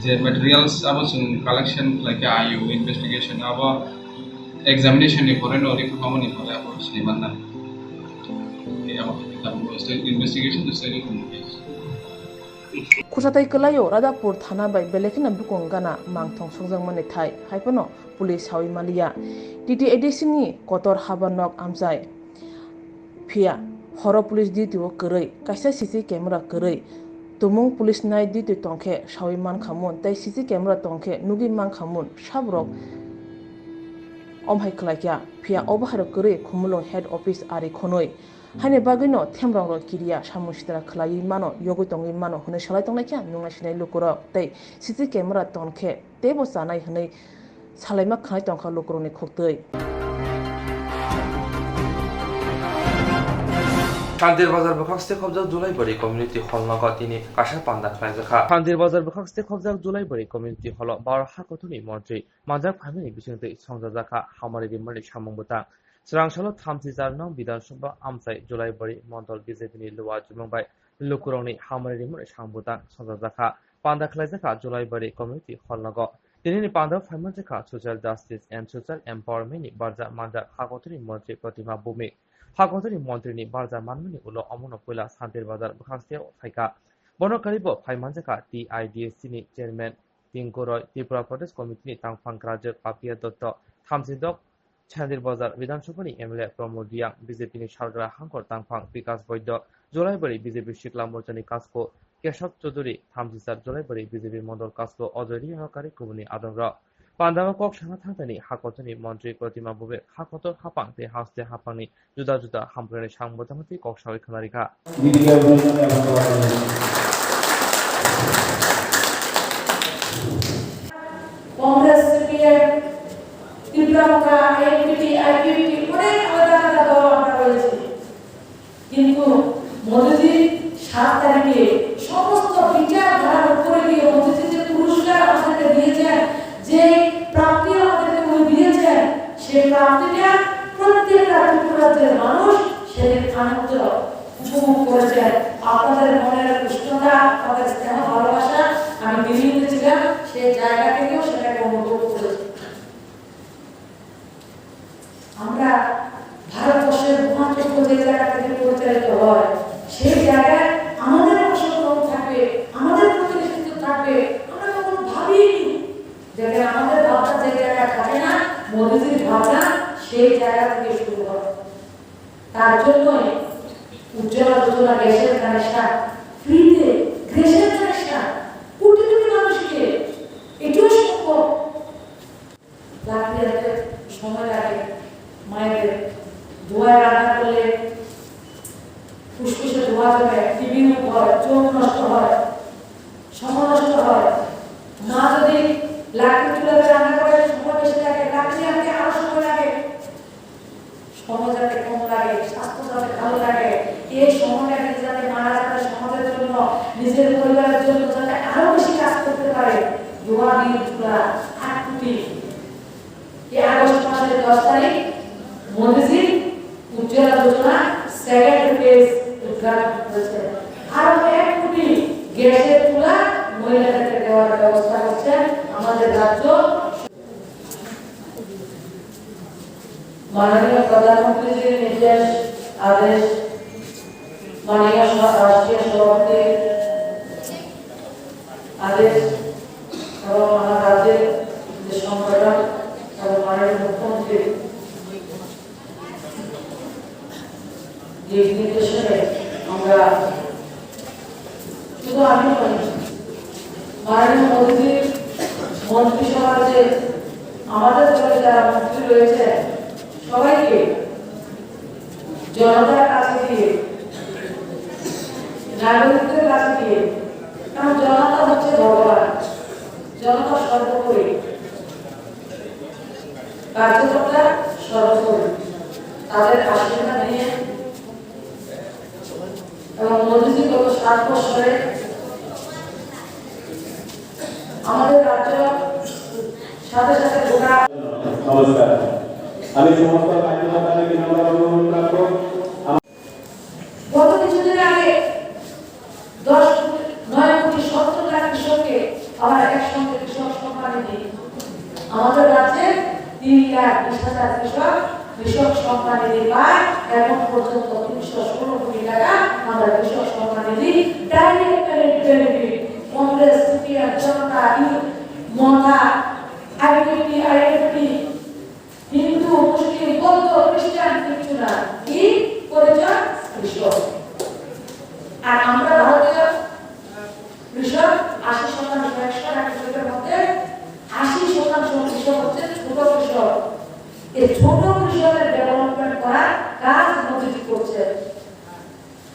je materials abo chwng collection khlai kha, I O investigation abo examination ni pore no report mamo ni pore abo sinai manna. Tei abo khe tabuk stage investigation to stage of case. Khursa tei kwlaio Radhapur thana bai belai kheno bukung gana mangthong sokjakmani thai, hai phano police saui maliya. T T A D C ni kotor haba nok amchai. Phiya horo police duty o kwrwi, kaisa C C camera kwrwi, tumung police nai duty tongkhe saui mankha mun tei C C camera tongkhe nugwi mankha mun sabrok omhai khlaikha. Phiya obo hairok kwrwi Khumulwng head office ari khonwi. Haini bagwino themrong rok kiriya samung sitra khlaiwi mano, yogwi tongwi mano hwnwi salai tongnaikha nungnai sinai lukurok tei C C camera tongkhe teibo chanai hwnwi salaima khnai tongkha lukurokni khuktwi. Thandir Bazar bwkhak site khobjak Julaibari Community Hall nogo tini kaisa panda khlaijakha. Thandir Bazar bwkhak site khobjak Julaibari Community Hall o Bharat Hakotorni Montri manjak phaimani bisingtwi songchajakha hamari rimani samung bwtang. Swrang salo thamchi char nong Bidhan Sabha amchai Julaibari Mondol B J P ni Luwa Jumung bai lukurokni hamari rimani samung bwtang songchajakha. Panda khlaijakha Julaibari Community Hall nogo. Tinini pandao phaimanjakha Social Justice and Social Empowerment ni barja manjak Hakotorni Montri Pratima Bhumik. Hakotorni Montri ni barja manmani ulo omono puila Santir Bazar bwkhak site o phaikha. Bono karibo phaimanjakha T I D S C ni Chairman Tinku Roy, Tripura Pradesh Committee ni tangphang Grajwk Papiya Dotto, Thamchindok Chandir Bazar Bidhan Sabha ni M L A Pramod Reang, B J P ni Sargra Hangkor tangphang Bikash Boiddo, Jolaibari B J P Sikla Morcha ni Kasko Kesab Chaudhuri, Thamchichar Jolaibari B J P Mondol Kasko Ajoy Reang kari kubuni adongrok. Pandao kok sana thangtani Hakotorni Montri Pratima Bhumik, Hakotor haphang tei haste haphangni juda juda hamkrai samung bwtangtwi kok sawi khwnarikha. Congress, C P M, Tipra Motha, I N P T, I P F T, অনেক আলাদা আলাদা দল আমরা রয়েছি। কিন্তু মোদিজি সাত তারিখে সমস্ত বিচারধারার উপরে গিয়ে মোদিজি যে পুরস্কার আমাদেরকে দিয়েছেন, যে প্রাপ্তি আমাদেরকে উনি দিয়েছেন, সেই প্রাপ্তিটা প্রত্যেকটা ত্রিপুরাজ্যের মানুষ সেদিন আনন্দ উপভোগ করেছেন। আপনাদের মনের উষ্ণতা, আপনাদের স্নেহ ভালোবাসা, আমি দিল্লিতে ছিলাম, সেই জায়গা থেকেও সেটাকে অনুভব করেছি। আমরা ভারতবর্ষের মহাযজ্ঞ যে জায়গা থেকে পরিচালিত হয়, সেই জায়গায় আমাদের অংশগ্রহণ থাকবে, আমাদের প্রতিনিধিত্ব থাকবে। আমরা কখনো ভাবিনি, দেখেন, আমাদের ভাবনা যে জায়গায় থাকে না, মোদিজির ভাবনা সেই জায়গা থেকে শুরু হয়। তার জন্যই উজ্জ্বলা যোজনা গ্যাসের কানেকশন, ফ্রিতে গ্যাসের কানেকশন কোটি কোটি মানুষকে, এটাও সম্ভব। লাকড়ি আনতে সময় লাগে, মায়েদের ধোঁয়ায় রান্না করলে ফুসফুসে ধোঁয়া জমে, টিবি রোগ হয়, চোখ নষ্ট হয়, সময় নষ্ট হয়। মা যদি লাকড়ি চুলাতে রান্না করে সময় বেশি লাগে, লাকড়ি আনতে আরো সময় লাগে। সময় যাতে কম লাগে, স্বাস্থ্য যাতে ভালো লাগে, এই সময়টা নিজে যাতে মারা যাতে সমাজের জন্য, নিজের পরিবারের জন্য যাতে আরো বেশি কাজ করতে পারে, দোয়া দিয়ে চুলা আট কোটি। এই আগস্ট মাসের দশ তারিখ মোদিজি উজ্জ্বলা যোজনা সেকেন্ড ফেজ উদ্ঘাটন করেছেন। আরো এক কোটি গ্যাসের চুলা মহিলাদেরকে দেওয়ার ব্যবস্থা করছেন আমাদের রাজ্য। মাননীয় প্রধানমন্ত্রীজির নির্দেশ, আদেশ, মাননীয় স-, রাষ্ট্রীয় সভাপতির আদেশ এবং আমার রাজ্যের যে সংগঠন এবং মাননীয় মুখ্যমন্ত্রীর দিক নির্দেশনে আমরা শুধু আমি নই, মাননীয় মোদীজির মন্ত্রিসভার যে আমাদের দলে যারা মন্ত্রী রয়েছে, সবাইকে জনতার কাছে গিয়ে, নাগরিকদের কাছে গিয়ে, কারণ জনতা হচ্ছে ভগবান, জনতা সর্বোপরি, কার্যকর্তা সর্বোপরি, তাদের আশীর্বাদ নিয়ে এবং মোদীজি গত সাত বছরে আমাদের রাজ্য সাথে সাথে গোটা নমস্কার। আমি সমস্ত কার্যকর্তাদের বিনম্র অনুরোধ রাখবো। গত কিছুদিন আগে দশ কোটি, নয় কোটি সত্তর লাখ কৃষককে আমরা একসঙ্গে কৃষক সম্মান নিধি, আমাদের রাজ্যে তিন লাখ বিশ হাজার কৃষক কৃষক সম্মান নিধি পায়। এখন পর্যন্ত তিনশো ষোলো কোটি টাকা আমরা কৃষক সম্মান Nidhi direct payment benefit, Congress, সিপিএম, জনতা, ইউথ, মথা, আইপিএফটি, আইএফটি, হিন্দু, মুসলিম, বৌদ্ধ, খ্রিস্টান কিচ্ছু না, কি পরিচয়? কৃষক। আর আমরা ভারতীয় কৃষক আশি শতাংশ, একশো লাখ কৃষকের মধ্যে আশি শতাংশ কৃষক হচ্ছে ছোট কৃষক। এই ছোট কৃষকের ডেভেলপমেন্ট করার কাজ মোদিজি করছে।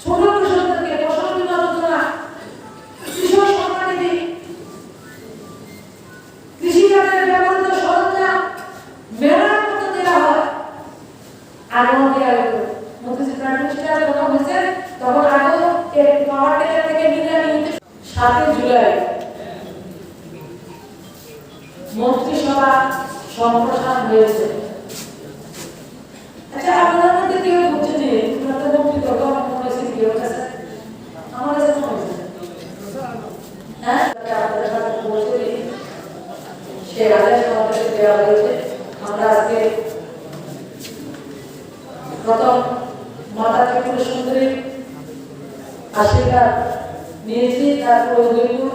ছোট কৃষকদেরকে ফসল বীমা যোজনা, কৃষক সম্মান নিধি, কৃষি কাজের ব্যবহৃত সরঞ্জাম মেলার মতো দেওয়া হয়। আগেও দেওয়া হতো। মোদিজি প্রাইম মিনিস্টার যখন হয়েছে, তখন আগেও এই পাওয়ার টিলার থেকে নিলামি হতে সাতই জুলাই মন্ত্রিসভা সম্প্রসারণ হয়েছে। আচ্ছা, আপনাদের মধ্যে কেউ বুঝছে যে তোমরা তো মন্ত্রী দরকার মনে হয়েছে কি ওর কাছে? আমার কাছে মনে হয়েছে। হ্যাঁ? আপনাদের কাছে পৌঁছে দিই। সে আদেশ আমাদেরকে দেওয়া হয়েছে। আমরা আজকে প্রথম মাতা ত্রিপুরা সুন্দরী আশীর্বাদ নিয়েছি, তারপর উদয়পুর,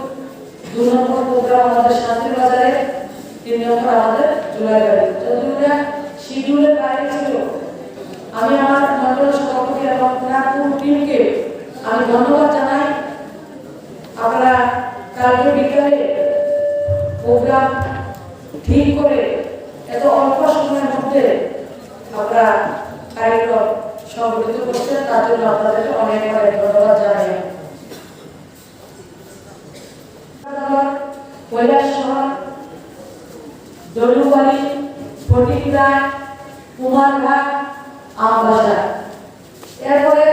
দুই নম্বর প্রোগ্রাম আমাদের শান্তির বাজারে, তিন নম্বর আমাদের জুলাই বাড়ি। যদিও এটা শিডিউলের বাইরে ছিল, আমি আমার মন্ডল সভাপতি এবং তার পুরো টিমকে আমি ধন্যবাদ জানাই। আমরা কালকে বিকালে প্রোগ্রাম ঠিক করে এত অল্প সময়ের মধ্যে আমরা কার্যক্রম সংগঠিত করছেন, তার জন্য আপনাদেরকে অনেক অনেক ধন্যবাদ জানাই। কৈলাসহর, দলুবাড়ি, ফটিকরা, কুমারঘাট, আমবাসা, এরপরে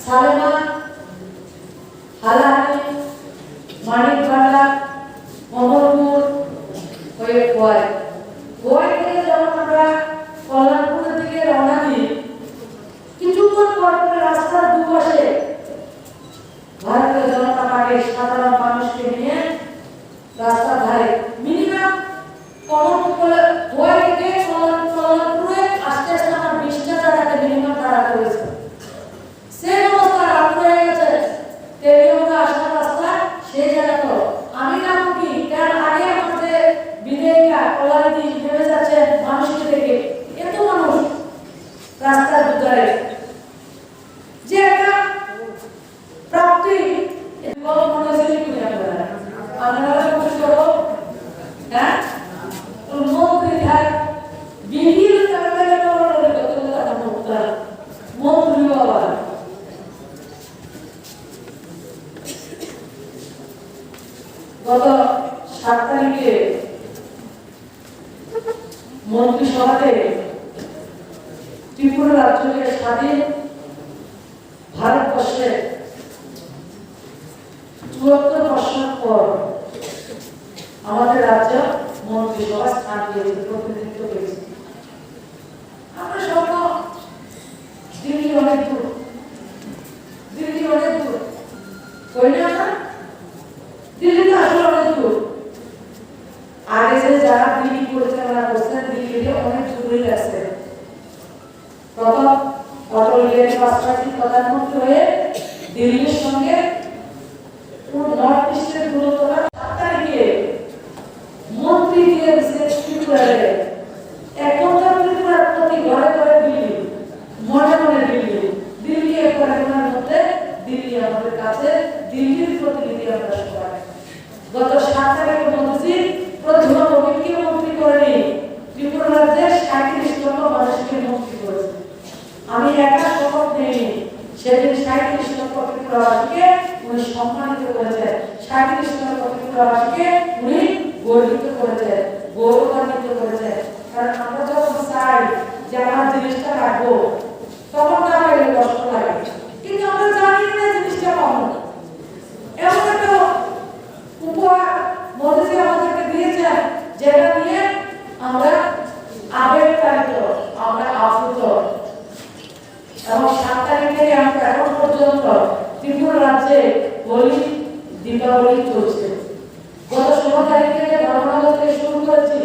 সালেমা, হালাহালি, মানিকপাড়া, কমলপুর হয়ে খোয়াই। খোয়াই থেকে যখন আমরা কল্যাণপুরের দিকে রওনা দিই, কিছুক্ষণ পর পর রাস্তার দুপাশে ভারতীয় জনতা পার্টির সাধারণ মানুষকে নিয়ে রাস্তার ধারে মিনিমাম কমলপুর, খোয়াই থেকে কল্যাণ-, কল্যাণপুরে আসতে আসতে আমার বিশটা জায়গাতে মিনিমাম দাঁড়াতে হয়েছে। সেই অবস্থা রাত্রে হয়ে গেছে, তেলিয়ামুড়া আসার রাস্তা সেই জায়গা তো। আমি না উঠি, তার আগে আমার যে বিধায়িকা কল্যাণী নেমে যাচ্ছেন মানুষকে দেখে, এত মানুষ রাস্তার দুধারে। যে একটা প্রাপ্তি, এটা বড় মনে হয়েছে কি বুঝে আপনারা? আপনারা খুশি হবো? হ্যাঁ? তো মন্ত্রী থাক, বিভিন্ন জায়গায় বড় বড় লোক, তো তারা মুক্তা, মন্ত্রী বাবা। গত সাত তারিখে মন্ত্রিসভাতে ত্রিপুরা রাজ্যকে স্বাধীন ভারতবর্ষে চুয়াত্তর বছর পর আমাদের রাজ্য মন্ত্রিসভা স্থান পেয়েছে, প্রতিনিধিত্ব পেয়েছে। আমরা সব তো দিল্লি অনেক দূর, দিল্লি অনেক দূর, কই না আমরা? দিল্লি তো আসলে অনেক দূর। আগে যে যারা দিল্লি পরিচালনা করছেন, দিল্লিকে অনেক দূরে রাখছে। প্রথম অটল বিহারী বাজপেয়ী প্রধানমন্ত্রী হয়ে দিল্লির সঙ্গে পুরো নর্থ ইস্টের দূরত্বটা সাত তারিখে মন্ত্রী দিয়ে দিচ্ছে ত্রিপুরারে। এখন তো ত্রিপুরার প্রতি ঘরে ঘরে দিল্লি, মনে মনে দিল্লি, দিল্লি একবারে ওনার মতো সমাজকে উনি গর্বিত করেছেন, গৌরবান্বিত করেছেন। কারণ আমরা যখন চাই যে আমার জিনিসটা লাগবো, তখন না পেলে কষ্ট লাগে, কিন্তু আমরা জানি না জিনিসটা পাবো। এমন একটা উপহার মোদিজি আমাদেরকে দিয়েছেন, যেটা নিয়ে আমরা আবেগ তাড়িত, আমরা আপ্লুত। এবং সাত তারিখ থেকে এখন পর্যন্ত ত্রিপুরা রাজ্যে হোলি, দীপাবলি চলছে। গত ষোলো তারিখ থেকে ধর্মনগর থেকে শুরু করেছি।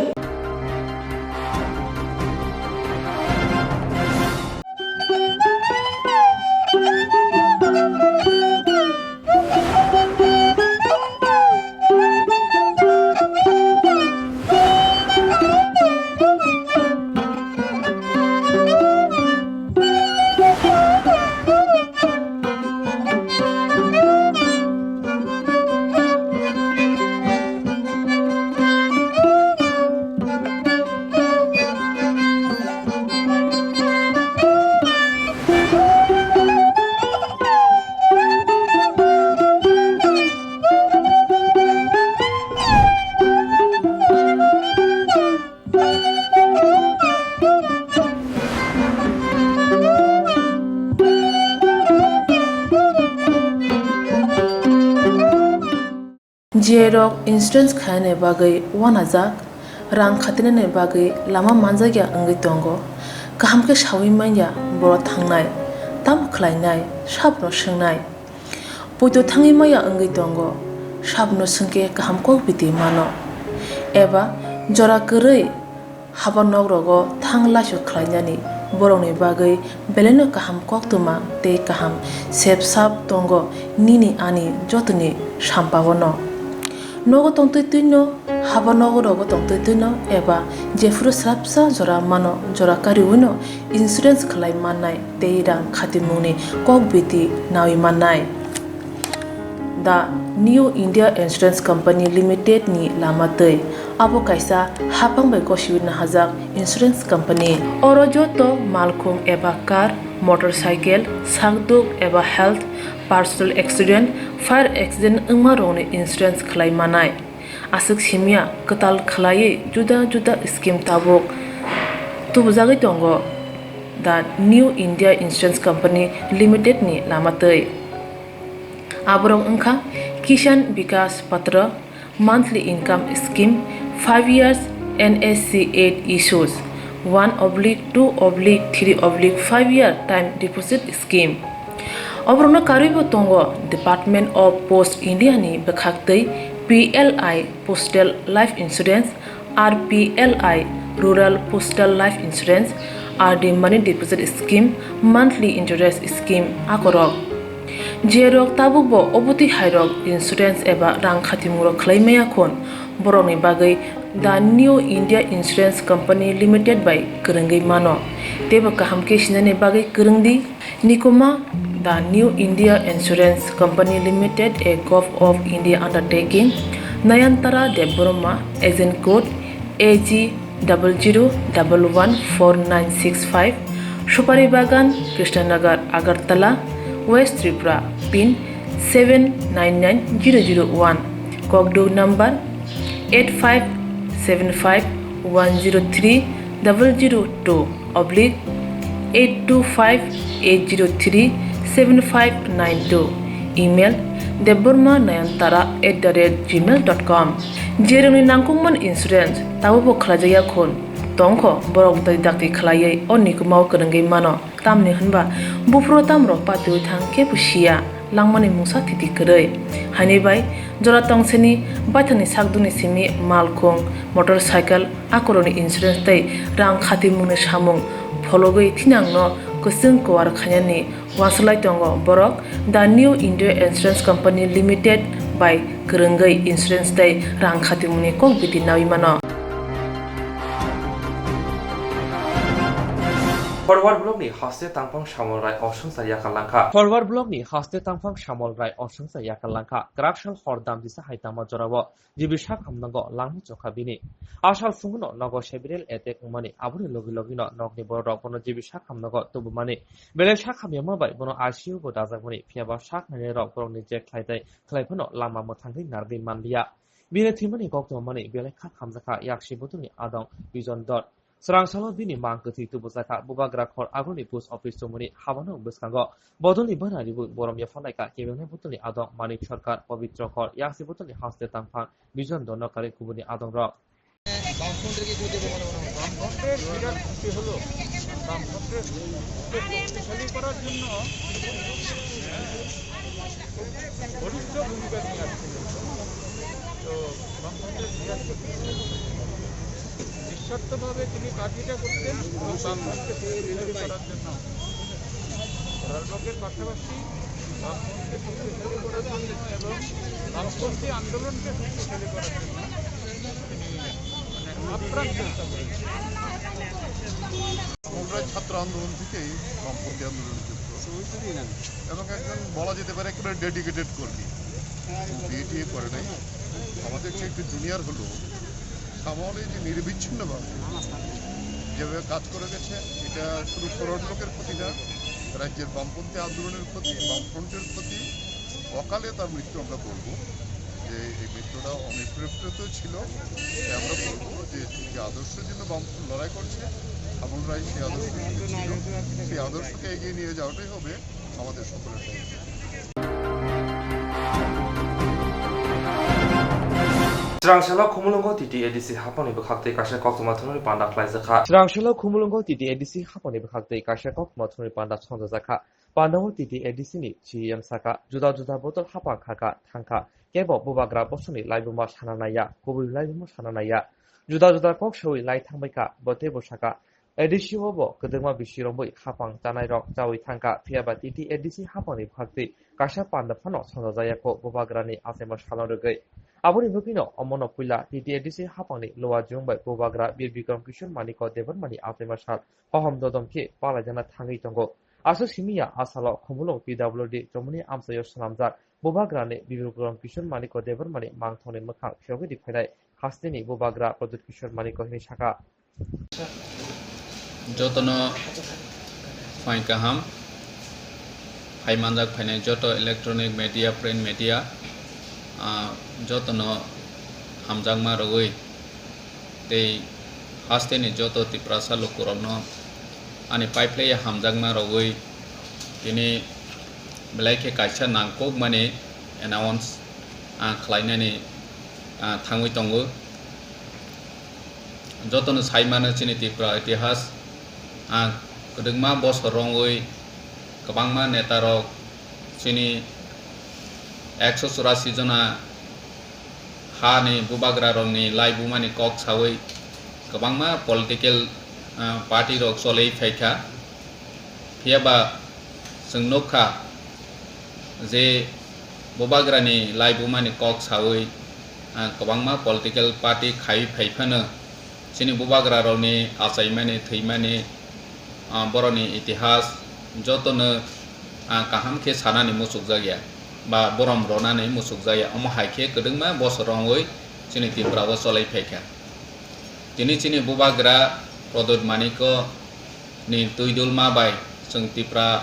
Jiyai rok insurance khainani bagwi uanajak, rang khatinani bagwi lama manjakya wngwi tongo. Kaham khe saui manya borok thangnai, tamo khlainai, sabono swngnai. Poito thangwi maya wngwi tongo, sabono swngkhe kaham kok biti mano. Eba jora kwrwi haba nok rogo thang laisu khlainani borokni bagwi belaino kaham koktwma tei kaham sep sap tongo nini ani jotoni sampao no. Nogo tongtwi twino, haba nogo rogo tongtwi twino eba jephuru srapsa jora mano jora kariwino insurance khlai mannai tei rang khatimungni kok biti naui mannai. The New India Insurance Company Limited ni lama twi. Abo kaisa hapang bai gosiwi nahajak insurance company. Oro joto malkhung eba car, motorcycle, sakduk eba health, personal accident, fire accident wngma rokni insurance khlai manai. Aswk simya kwtal khlaiwi juda juda scheme tabuk tubujagwi tongo. The New India Insurance Company Limited ni lama twi. Aborok wngkha Kisan Vikas Patra, monthly income scheme, five years N S C eight issues, one oblique two oblique three oblique five year time deposit scheme. Oborokno karwibo tongo Department of Post India ni bwkhaktwi P L I Postal Life Insurance, R P L I, Rural Postal Life Insurance, R D Money Deposit Scheme, Monthly Interest Scheme, akorok. Jerok tabukbo obotwi hairok insurance eba rang khatimung rok khlai maya khun, borokni bagwi The New India Insurance Company Limited bai kwrwngwi mano. Teibo kaham khe sinani bagwi kwrwngdi. Nikuma, The New India Insurance Company Limited, a Govt of India undertaking, Nayantara Debbarma, agent code A G double zero double one four nine six five, Supari Bagan, Krishnanagar, Agartala, West Tripura, pin seven nine nine zero zero one, Kokduk number eight five seven five one zero three double zero two oblique eight two five eight zero three seven five nine two, email debbarma nayantara at the rate gmail dot com. Jerokni nangkukmani insurance tabukbo khlaijakya khun tongkho, borok dai dakti khlaiwi o nikumao kwrwngwi mano. Tamni hwnba buphuru tamrok patiwi thang kebo siya, langmani mungsa thiti kwrwi. Haini bai jora tongseni baithangni sakdukni simi malkhung, motorcycle, akorokni insurance tei rang khatimungni samung phologwi thinangno kwchwng kuar khainani uansuk lai tongo borok. The New India Insurance Company Limited bai kwrwngwi insurance tei rang khatimungni kok biti naui mano. Forward Block ni haste tangphang Samol Rai Osongsa yakal langkha. Forward Block ni haste tangphang Samol Rai Osongsa yakal langkha. Kwrak sal hor damjisa hai tangma jorao G B sak hamnago langma chokha bini. Asal phunguno nogo several attack wngmani aboni logi logino nokni borok bono G B sak hamnago tubumani. Belai sak hamyama bai bono I C U bo dajakmani, phiyaba sak nainai rok borokni je khlai tai khlai phano lama mwthangwi narwgwi manliya. Bini thwimani koktwma manwi belai kha khamjakha yaksi bodolni adong Bijon Dor. Swrangsalo bini mang kwthwi tubujakha Bubagra khor agulni post office chumuni habano bwskango. Bodolni bwna ribui borom yapharlaikha kebengni bodolni adong Manik Sarkar, Pobitro Khor, yaksi bodolni haste tangphang Bijon Dorno karwi kubuni adongrok. বামফ্রন্টের বিরাট ক্ষতি হলো। বামফ্রন্টকে শক্তিশালী করার জন্য বলিষ্ঠ ভূমিকা নিয়ে আসছিলেন। তো বামফ্রন্টের বিরাট ক্ষতি হলো। নিঃস্বার্থভাবে তিনি কাজ এটা করতেন এবং বামফ্রন্টকে শক্তিশালী করার জন্য। ধর্মকের পাশাপাশি বামপন্থী শক্তিশালী করার জন্য এবং বামপন্থী আন্দোলনকে শক্তিশালী করার জন্য তিনি মানে আপ্রাণ চেষ্টা করেছেন। আমরা ছাত্র আন্দোলন থেকেই বামপন্থী আন্দোলনে যুক্ত এবং একজন বলা যেতে পারে একেবারে ডেডিকেটেড কর্মী। বিএ টিএ করে নাই। আমাদের চেয়ে একটু জুনিয়র হলেও শ্যামল এই যে নিরবিচ্ছিন্নভাবে যেভাবে কাজ করে গেছে, এটা শুধু পুরোট লোকের ক্ষতি না, রাজ্যের বামপন্থী আন্দোলনের ক্ষতি, বামফ্রন্টের ক্ষতি। অকালে তার মৃত্যু আমরা বলবো যে এই মৃত্যুটা অনভিপ্রেত ছিল। তাই আমরা বলবো যে যে আদর্শের জন্য বামফ্রন্ট লড়াই করছে, শ্যামল রায় সেই আদর্শ ছিল, সেই আদর্শকে এগিয়ে নিয়ে যাওয়াটাই হবে আমাদের সকলের দায়িত্ব। Chwrangsalo Khumulwngo T T A D C haphangni bwkhaktwi kaisa koktwma thwngmani panda khlaijakha. Chwrangsalo Khumulwngo T T A D C haphangni bwkhaktwi kaisa koktwma thwngmani panda songjajakha. Pandao T T A D C ni C E M sakha, juda juda bodol haphang khakha, thangkha, kebo bubagra bosongni laibuma sana naiya, kubui laibuma sana naiya. Juda juda kok sawi lai thangbaikha, bo teibo sakha, A D C o bo kwdwkma bisi romwi haphang chanairok chawi thangkha, phiyaba T T A D C haphangni bwkhaktwi kaisa panda phano songjajakya kho bubagrani achaima salo rwgwi. Aboni bagwino omono puila T T A D C haphangni Lower Jung bai bubagra Bir Bikram Kishore Manikya Debbarmani achaima sal hohom dodom khe palaijakna thangwi tongo. Aswk simi ya a salo Khumulwng P W D chomoni amchaio swnamjak bubagrani Bir Bikram Kishore Manikya Debbarmani mangthongni mwkhang phiyogwi riphainai hasteni bubagra Pradyut Kishore Manikya hwnwi sakha. Jotono phai kaham, phai manjak phainai joto electronic media, print media, ah, jotono hamjakma rwgwi tei hasteni joto Tiprasa lukurokno ani paiphlaiya hamjakma rwgwi tini belai khe kaisa nangkukmani announce, ah, khlainani, ah, thangwi tongo. Jotono sai mano chini Tripura itihas, ah, kwdwkma bosor romwi kwbangma netarok chini ekso churasi jona hani bubagrarokni laibumani kok sawi kwbangma political, ah, party rok cholwi phaikha. Phiyaba chwng nukha je bubagrani laibumani kok sawi, ah, kwbangma political party khaiwi phaiphano chini bubagrarokni achaimani, thwimani, ah, borokni itihas jotono, ah, kaham khe sanani muchukjakya ba borom ronani muchukjakya. Omo hai khe kwdwkma bosor romwi chini Tripura o cholwi phaikha. Tini chini bubagra Pradyut Manikya ni twidulma bai chwng Tipra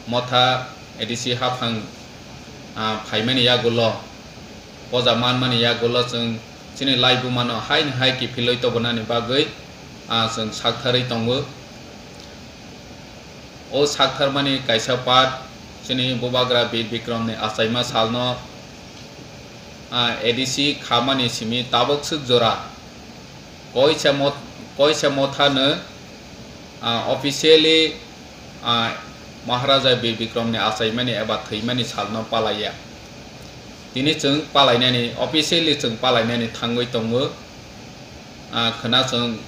Motha A D C haphang, ah, phaimani yagulo, poja manmani yagulo chwng chini laibumano haini hai kiphilwi tobonani bagwi, ah, chwng saktharwi tongo. O saktharmani kaisa part chini bubagra Bir Bikramni achaima salno, ah, A D C khamani simi tabuk swk jora Koisa Mot-, Koisa Mothano, ah, officially, ah, Maharaja Bir Bikramni achaimani eba thwimani salno palaiya. Tini chwng palainani, officially chwng palainani thangwi tongo. Ah, khwna chwng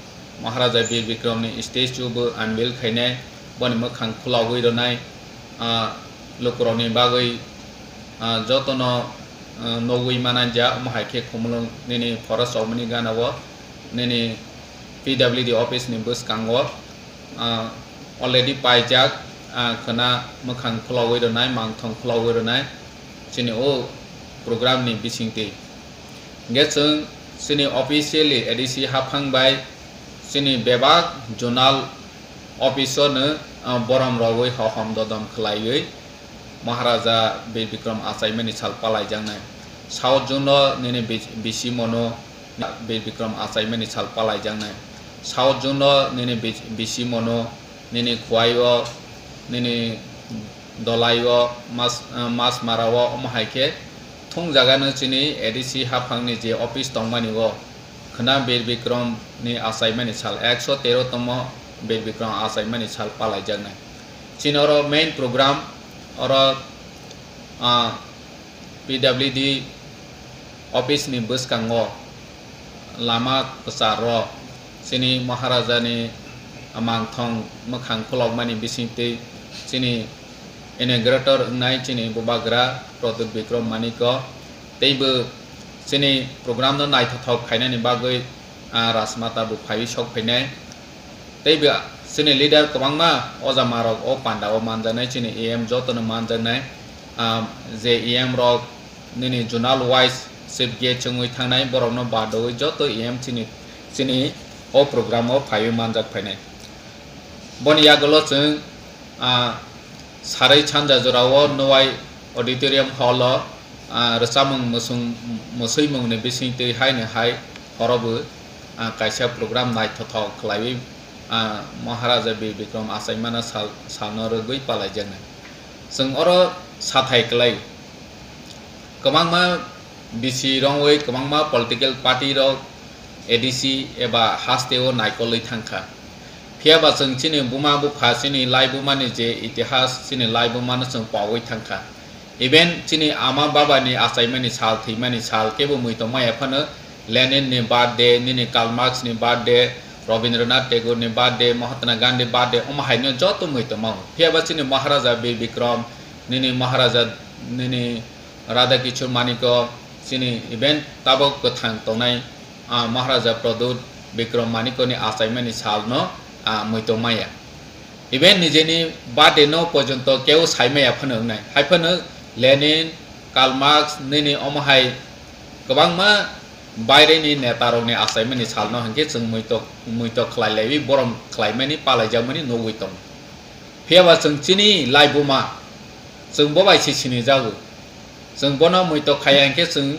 Maharaja Bir Bikramni statue bo unveil khainai, boni mwkhang khulogwi rwnai, ah, lukurokni bagwi, ah, jotono, ah, nugwi mananja, omo hai khe Khumulwng nini Forest Chowmani gana o, nini P W D office ni bwskango, ah, already paijak, ah, khwna mwkhang khulogwi rwnai, mangthong khulogwi rwnai, chini o program ni bisingtwi. Hingkhe chwng chini officially A D C haphang bai chini bebak zonal office o no, ah, borom rogwi hohom dodom khlaiwi Maharaja Bir Bikram achaimani sal palaijaknai. South Zone o nini bis-, bisi mono Bir Bikram achaimani sal palaijaknai. South Zone o nini bis-, bisi mono nini Khowai o, nini Dolai o, Mas-, ah, Masmara o, omo hai khe thung jaga no chini A D C haphang ni je office tongmani o khwna Bir Bikram ni achaimani sal, ekso tero tomo Bir Bikram achaimani sal palaijaknai. Chini oro main program oro, ah, P W D office ni bwskango lama kwcharo chini Maharaja ni mangthong mwkhang khulokmani bisingtwi chini inaugurator wngnai chini Bubagra Pradyut Bikram Manikya teibo chini program no naithothok khainani bagwi, ah, Rajmata bo phaiwi sok phainai. Teibo chini leader kwbangma oja marok o panda o manjaknai, chini E M jotono manjaknai, ah, je E M rok nini zonal wise chief guest wngwi thangnai, borokno badowi joto E M chini, chini o program o phaiwi manjak phainai. Boni yagulo chwng, ah, Sarwi sanja jorao Nowai Auditorium Hall o, ah, rwchapmung mwswng-, mwswimungni bisingtwi haino hai horobo, ah, kaisa program naithothok khlaiwi, ah, Maharaja Bir Bikram achaimano sal-, salno rwgwi palaijaknai. Chwng oro sathai kwlai. Kwbangma bisi rongwi kwbangma political party rok A D C eba hasteo naikolwi thangkha. Phiyaba chwng chini buma bupha, chini laibumani je itihas, chini laibumano chwng paui thangkha. Even chini ama babani achaimani sal, thwimani sal kebo muitok maya phano Lenin ni birthday, nini Karl Marx ni birthday, Rabindranath Tagore ni birthday, Mahatma Gandhi birthday, omo haino joto muitok mao. Phiyaba chini Maharaja Bir Bikram, nini Maharaja, nini Radha Kishore Manikya, chini even tabok kwthang tongnai, ah, Maharaja Pradyut Bikram Manikyani achaimani salno, ah, muitok maya. Even nijeni birthday no porjonto keu sai maya phano wngnai. Hai phano Lenin, Karl Marx, nini omo hai kwbangma baireni neta rokni achaimani salno hinkhe chwng muitok, muitok khlai laiwi borom khlaimani palaijakmani nugwi tongo. Phiyaba chwng chini laibuma, chwng bo bai se sinijago. Chwng bono muitok khaiya hinkhe chwng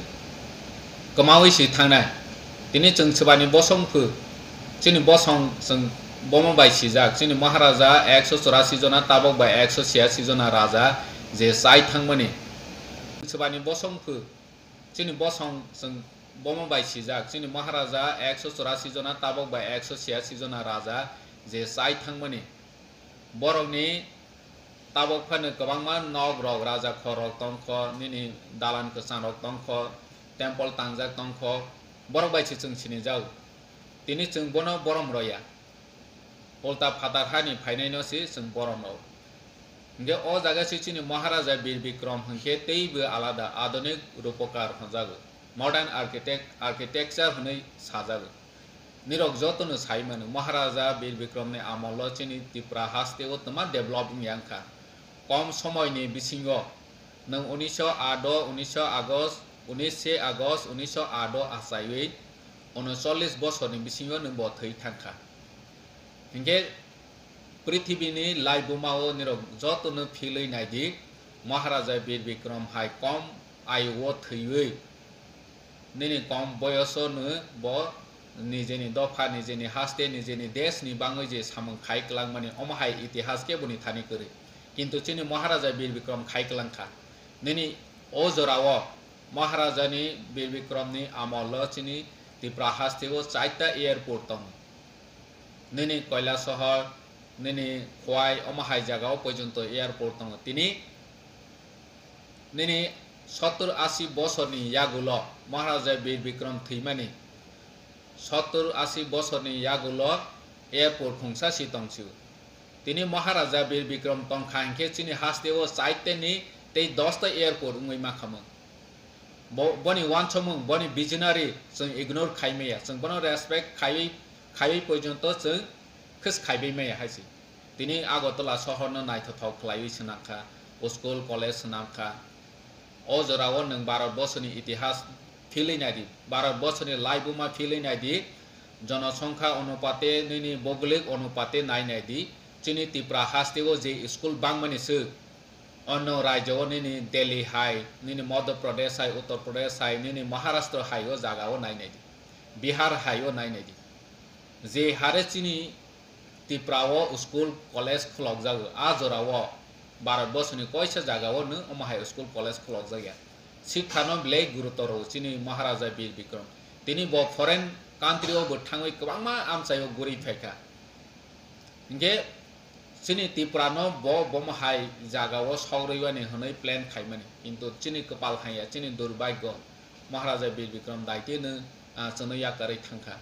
kwmaui se thangnai. Tini chwng swbani bosong phu, chini bosong chwng bomo bai sijak. Chini Maharaja ekso chorasi jona, tabok bai ekso chiyasi jona raja je chai thangmani. Swbani bosong phu, chini bosong chwng bomo bai sijak. Chini Maharaja ekso chorasi jona, tabok bai ekso chiyasi jona raja je chai thangmani. Borokni tabok phano kwbangma nok rok, raja khor rok tongkho, nini dalan kwchang rok tongkho, temple tangjak tongkho, borok bai se chwng sinijak. Tini chwng bono borom roya. Ulta phatar hani phainaino se chwng borom rw. Hinkhe o jaga se chini Maharaja Bir Bikram hinkhe teibo alada, adhunik rupokar hwnjago, modern architect, architecture hwnwi sajago. Nirok jotono sai mano, Maharaja Bir Bikramni amolo chini Tripura hasteo twma develop wngya wngkha. Kom somoini bisingo nwng unisho aat o, unisho August, unishe August unisho aat o achaiwi unocholish bosorni bisingo nwng bo thwi thangkha. Hinkhe prithibini laibumao nirok jotono philwi naidi, Maharaja Bir Bikram hai kom ayugo thwiwi nini kom boyoso no bo nijeni dopha, nijeni haste, nijeni desh ni bangwi je samung khai kwlangmani, omo hai itihas khe boni thani kwrwi. Kintu chini Maharaja Bir Bikram khai kwlangkha. Nini o jorao Maharaja ni Bir Bikram ni amol o chini Tripura haste o chaita airport tongo. Nini Kailasohor, nini Khowai, omo hai jaga o porjonto airport tongo. Tini nini sottor ashi bosorni yagulo Maharaja Bir Bikram thwimani, sottor ashi bosorni yagulo airport khungsa si tongsiu. Tini Maharaja Bir Bikram tongkha hinkhe chini hasteo chaiteni tei dosta airport wngwi makhamung. Bo-, boni wansukmung, boni visionary chwng ignore khai maya, chwng bono respect khaiwi, khaiwi porjonto chwng khis khaibai maya hai se. Tini Agartala sohorno naithothok khlaiwi swnamkha, school, college swnamkha. O jorao nwng Bharat borsoni itihas philwi naidi, Bharat borsoni laibuma philwi naidi, jonosongkha onupate, nini boglik onupate nai naidi, chini Tripura hasteo je school bangmani swk, Onno rajyo o nini Delhi hai, nini Madhya Pradesh hai, Uttar Pradesh hai, nini Maharashtra hai o jaga o nai nai di. Bihar hai o nai nai di. Je hare chini Tripura o school college khulok jago, a jora o Bharat borsoni koisa jaga o no omo hai school college khulok jak ya. Sikha no belai gurutor o chini Maharaja Bir Bikram. Tini bo foreign country o bo thangwi kwbangma amchai o guri phaikha. Hinkhe chini Tripura no bo bomo hai jaga o sok rwibani hwnwi plan khaimani. Kintu chini kwpal hamya, chini durbhagyo Maharaja Bir Bikram Daiti no, ah, chwngno yakarwi thangkha.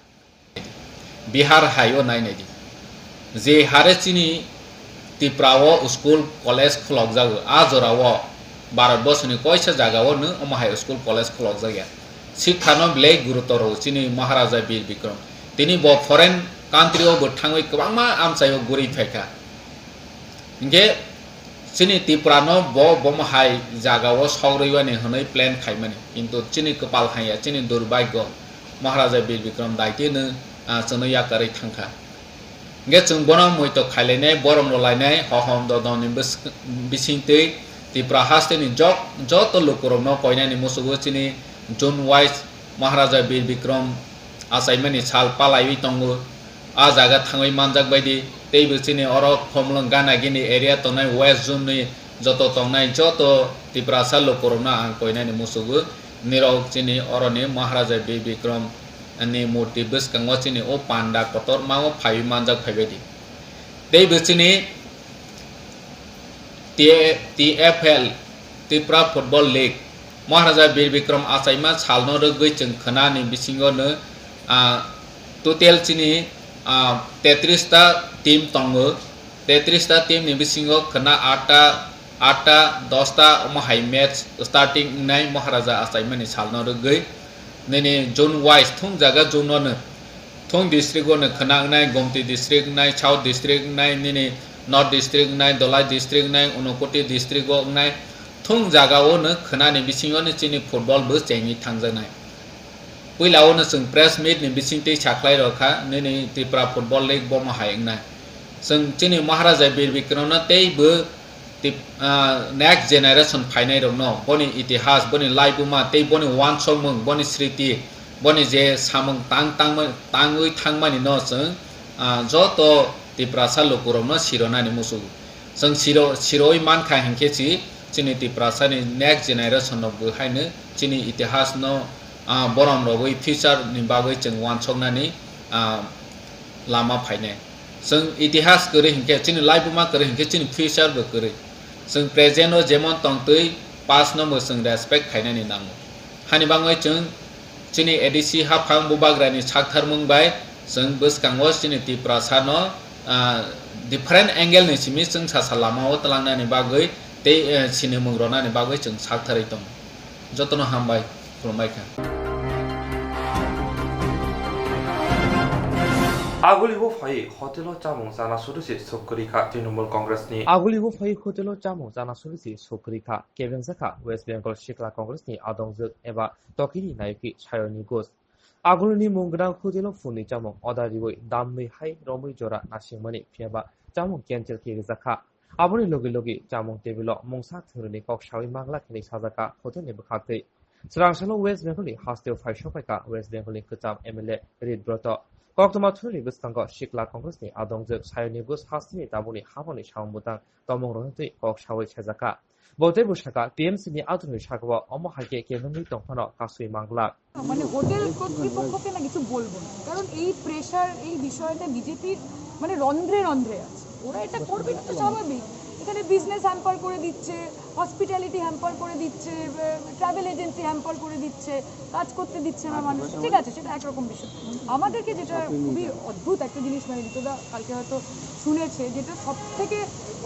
Bihar hai o nai nai di. Je hare chini Tripura o school college khulok jago, a jora o Bharat borsoni koisa jaga o no omo hai school college khulok jak ya. Sikha no belai gurutor o chini Maharaja Bir Bikram. Tini bo foreign country o bo thangwi kwbangma amchai o guri phaikha. Hinkhe chini Tripura no bo bomo hai jaga o sok rwibani hwnwi plan khaimani. Kintu chini kwpal hamya, chini durbhagyo Maharaja Bir Bikram Daiti no, ah, chwngno yakarwi thangkha. Hinkhe chwng bono muitok khailainai, borom rwlainai, hohom dodom ni bwswk-, bisingtwi Tripura haste ni jok-, joto lukurok no koinani musugo chini June wise Maharaja Bir Bikram achaimani sal palaiwi tongo. A jaga thangwi manjak baidi, teibo chini oro Khumlwng gana gini area tongnai West Zone ni joto tongnai joto Tiprasa lukurokno ang koinani musugo. Nirok chini oroni Maharaja Bir Bikram ni murti bwskango chini o panda kotorma o phaiwi manjak phaibaidi. Teibo chini T-, T F L, Tripura Football League, Maharaja Bir Bikram achaima salno rwgwi chwng khwnani bisingo no, ah, total chini, ah, tetris ta team tongo. Tetris ta team ni bisingo khwna atta, atta, dosta omo hai match starting wngnai Maharaja achaimani salno rwgwi. Nini zone wise thung jaga zone no no. Thung district o no khwna wngnai, Gomti district wngnai, South district wngnai, nini North district wngnai, Dholai district wngnai, Unakoti district o wngnai. Thung jaga o no khwnani bisingo no chini football bo chengwi thangjaknai. Puila o no chwng press meet ni bisingtwi sakhlai rwkha, nini Tripura Football League bomo hai wngnai. Chwng chini Maharaja Bir Bikram no tei bo Tip-, ah, next generation phainai rokno boni itihas, boni laibuma tei boni uansukmung, boni sriti, boni je samung tang, tangma-, tangwi thangmani no chwng, ah, joto Tiprasa lukurokno sironani muchungo. Chwng siro-, siroi mankha hinkhe chi chini Tiprasani next generation rok bo haino chini itihasno, ah, borom rogwi future ni bagwi chwng uansuknani, ah, lama phainai. Chwng itihas kwrwi hinkhe chini laibuma kwrwi hinkhe chini future bo kwrwi. Chwng present o jemon tongtwi past no bo chwng respect khainani nango. Hani bagwi chwng chini A D C haphang bubagrani saktharmung bai chwng bwskango chini Tiprasa no, ah, different angle ni simi chwng sasa lama o twlangnani bagwi tei, eh, sinimung ronani bagwi chwng saktharwi tongo. Jotono hambai, khulumbai kha. Aguli bo phai hotel o chamung chana suri se sok kwrwi kha Trinamool Congress ni. Aguli bo phai hotel o chamung chana suri se sok kwrwi kha. Kebeng jakha West Bengal Sikla Congress ni adongjwk eba tokiri nayokwi Sayoni Ghosh. Aguli ni mung gwnang hotel o phunni chamung order riwi damnwi hai romwi jora nasingmani phiyaba chamung cancel khe rijak kha. Aboni logi logi chamung table o mungsa thwngrini kok sawi mangla hinwi sajak kha hotel ni bwkhaktwi. Swrang salo West Bengal ni hasteo phai sokphaikha West Bengal ni kwcham M L A Rit Broto. Koktwma thwngni bwskango Sikla Congress ni adongjwk Sayoni Ghosh hasteni tabukni haboni samung bwtang tongmung rwna twi kok sawi sajak kha. Bo teibo sakha T M C ni adroi sakao omo hai khe kebengwi tongphano kasui manglak. মানে হোটেল কর্তৃপক্ষকে না কিছু বলবো না, কারণ এই প্রেশার, এই বিষয়টা বিজেপির মানে রন্ধ্রে রন্ধ্রে আছে। ওরা এটা করবে, এটা তো স্বাভাবিক। এখানে বিজনেস হ্যাম্পার করে দিচ্ছে, হসপিটালিটি হ্যাম্পার করে দিচ্ছে, ট্রাভেল এজেন্সি হ্যাম্পার করে দিচ্ছে, কাজ করতে দিচ্ছে না মানুষ, ঠিক আছে, সেটা একরকম বিষয়। আমাদেরকে যেটা খুবই অদ্ভুত একটা জিনিস, মানে ঋতুদা কালকে হয়তো শুনেছে, যেটা সব থেকে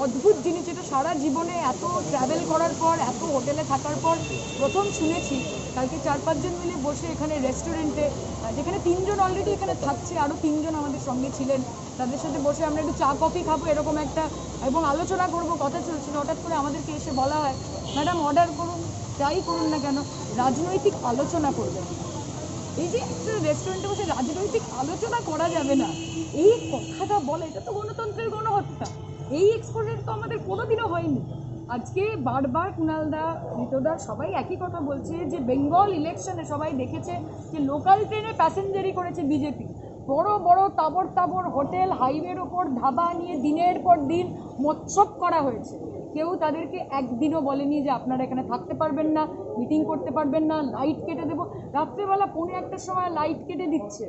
অদ্ভুত জিনিস, যেটা সারা জীবনে এত ট্রাভেল করার পর, এত হোটেলে থাকার পর প্রথম শুনেছি। কালকে চার পাঁচজন মিলে বসে এখানে রেস্টুরেন্টে, আহ, যেখানে তিনজন অলরেডি এখানে থাকছে, আরও তিনজন আমাদের সঙ্গে ছিলেন, তাদের সাথে বসে আমরা একটু চা কফি খাবো, এরকম একটা, এবং আলোচনা করব, কথা চলছিল। হঠাৎ করে আমাদেরকে এসে বলা হয়, "ম্যাডাম, অর্ডার করুন, যাই করুন না কেন, রাজনৈতিক আলোচনা করবেন।" এই যে একটা রেস্টুরেন্টে বসে রাজনৈতিক আলোচনা করা যাবে না, এই কথাটা বলে, এটা তো গণতন্ত্রের গণহত্যা। এই এক্সপোজার তো আমাদের কোনোদিনও হয়নি। আজকে বারবার কুণাল দা, ঋতুদা সবাই একই কথা বলছে যে বেঙ্গল ইলেকশনে সবাই দেখেছে যে লোকাল ট্রেনে প্যাসেঞ্জারি করেছে বিজেপি। বড় বড় তাবর তাবর হোটেল, হাইওয়ের ওপর ধাবা নিয়ে দিনের পর দিন মৎসব করা হয়েছে। কেউ তাদেরকে একদিনও বলেনি যে আপনারা এখানে থাকতে পারবেন না, মিটিং করতে পারবেন না, লাইট কেটে দেবো। রাত্রেবেলা পৌনে একটার সময় লাইট কেটে দিচ্ছে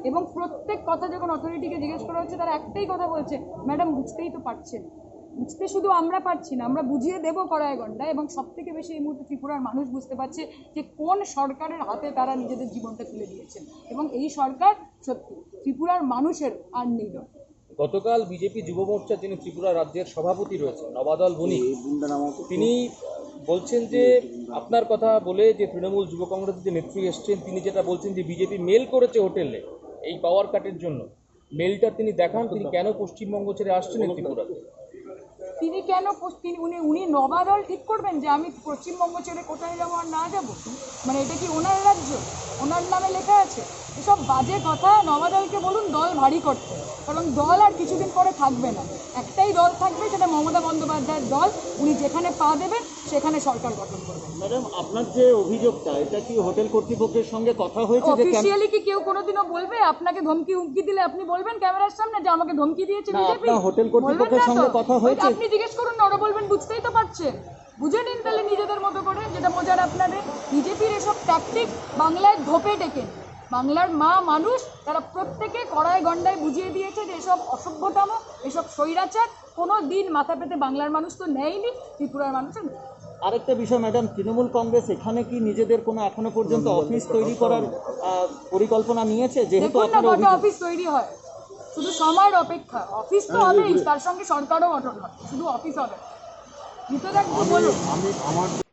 এবং প্রত্যেক কথা যখন অথরিটিকে জিজ্ঞেস করা হচ্ছে, তারা একটাই কথা বলছে, "ম্যাডাম, বুঝতেই তো পারছেন।" বুঝতে শুধু আমরা পারছি না, আমরা বুঝিয়ে দেবো কড়ায় গন্ডায়। এবং সব থেকে বেশি এই মুহূর্তে ত্রিপুরার মানুষ বুঝতে পারছে যে কোন সরকারের হাতে তারা নিজেদের জীবনটা তুলে দিয়েছেন। এবং এই সরকার সত্যি ত্রিপুরার মানুষের আর নেই দরকার। গতকাল বিজেপি যুব মোর্চা, যিনি ত্রিপুরা রাজ্যের সভাপতি রয়েছেন নবাদল বণিক, এই বুন্ডা নাম হচ্ছে তিনি বলছেন যে আপনার কথা বলে যে তৃণমূল যুব কংগ্রেসের যে নেত্রী এসছেন, তিনি যেটা বলছেন যে বিজেপি মেইল করেছে হোটেলে এই পাওয়ার কাটের জন্য, মেইলটা তিনি দেখান, তিনি কেন পশ্চিমবঙ্গ ছেড়ে আসছেন এই ত্রিপুরাতে। তিনি কেন পশ্চিম, উনি, উনি নবাদল ঠিক করবেন যে আমি পশ্চিমবঙ্গ ছেড়ে কোথায় যাবো আর না যাবো? মানে, এটা কি ওনার রাজ্য, ওনার নামে লেখা আছে? এসব বাজে কথা। নবাদলকে বলুন দল ভারী করতে, কারণ দল আর কিছুদিন পরে থাকবে না। একটাই দল থাকবে, সেটা মমতা বন্দ্যোপাধ্যায়ের দল। উনি যেখানে পা দেবেন, সেখানে সরকার গঠন করবেন। ম্যাডাম, আপনার যে অভিযোগটা, এটা কি হোটেল কর্তৃপক্ষের সঙ্গে কথা হয়েছে যে কেন? অফিসিয়ালি কি কেউ কোনোদিনও বলবে? আপনাকে ধমকি হুমকি দিলে আপনি বলবেন ক্যামেরার সামনে যে আমাকে ধমকি দিয়েছে না, বিজেপি? আপনার হোটেল বলবেন কর্তৃপক্ষের না সঙ্গে তো। কথা হয়েছে? আপনি জিজ্ঞেস করুন না, ওরা বলবেন, বুঝতেই তো পারছেন। বুঝে নিন তাহলে নিজেদের মতো করে, যেটা মজার আপনাদের। বিজেপির এসব ট্যাকটিক বাংলায় ধোপে টেকে। বাংলার মা মানুষ, তারা প্রত্যেকে কড়ায় গন্ডায় বুঝিয়ে দিয়েছে যে এসব অসভ্যতামো, এসব স্বৈরাচার। কোনো দিন মাথা পেতে বাংলার মানুষ তো নেয়নি, ত্রিপুরার মানুষও নেয়। আরেকটা বিষয় ম্যাডাম, তৃণমূল কংগ্রেস এখানে কি নিজেদের কোনো এখনো পর্যন্ত অফিস তৈরি করার, আহ, পরিকল্পনা নিয়েছে? যেহেতু দেখুন না আপনারা কত অভিযোগ অফিস তৈরি হয়, শুধু সময়ের অপেক্ষা। অফিস তো হবেই, তার সঙ্গে সরকারও গঠন হবে, শুধু অফিস হবে না। ঋতুদা একটু বলুন।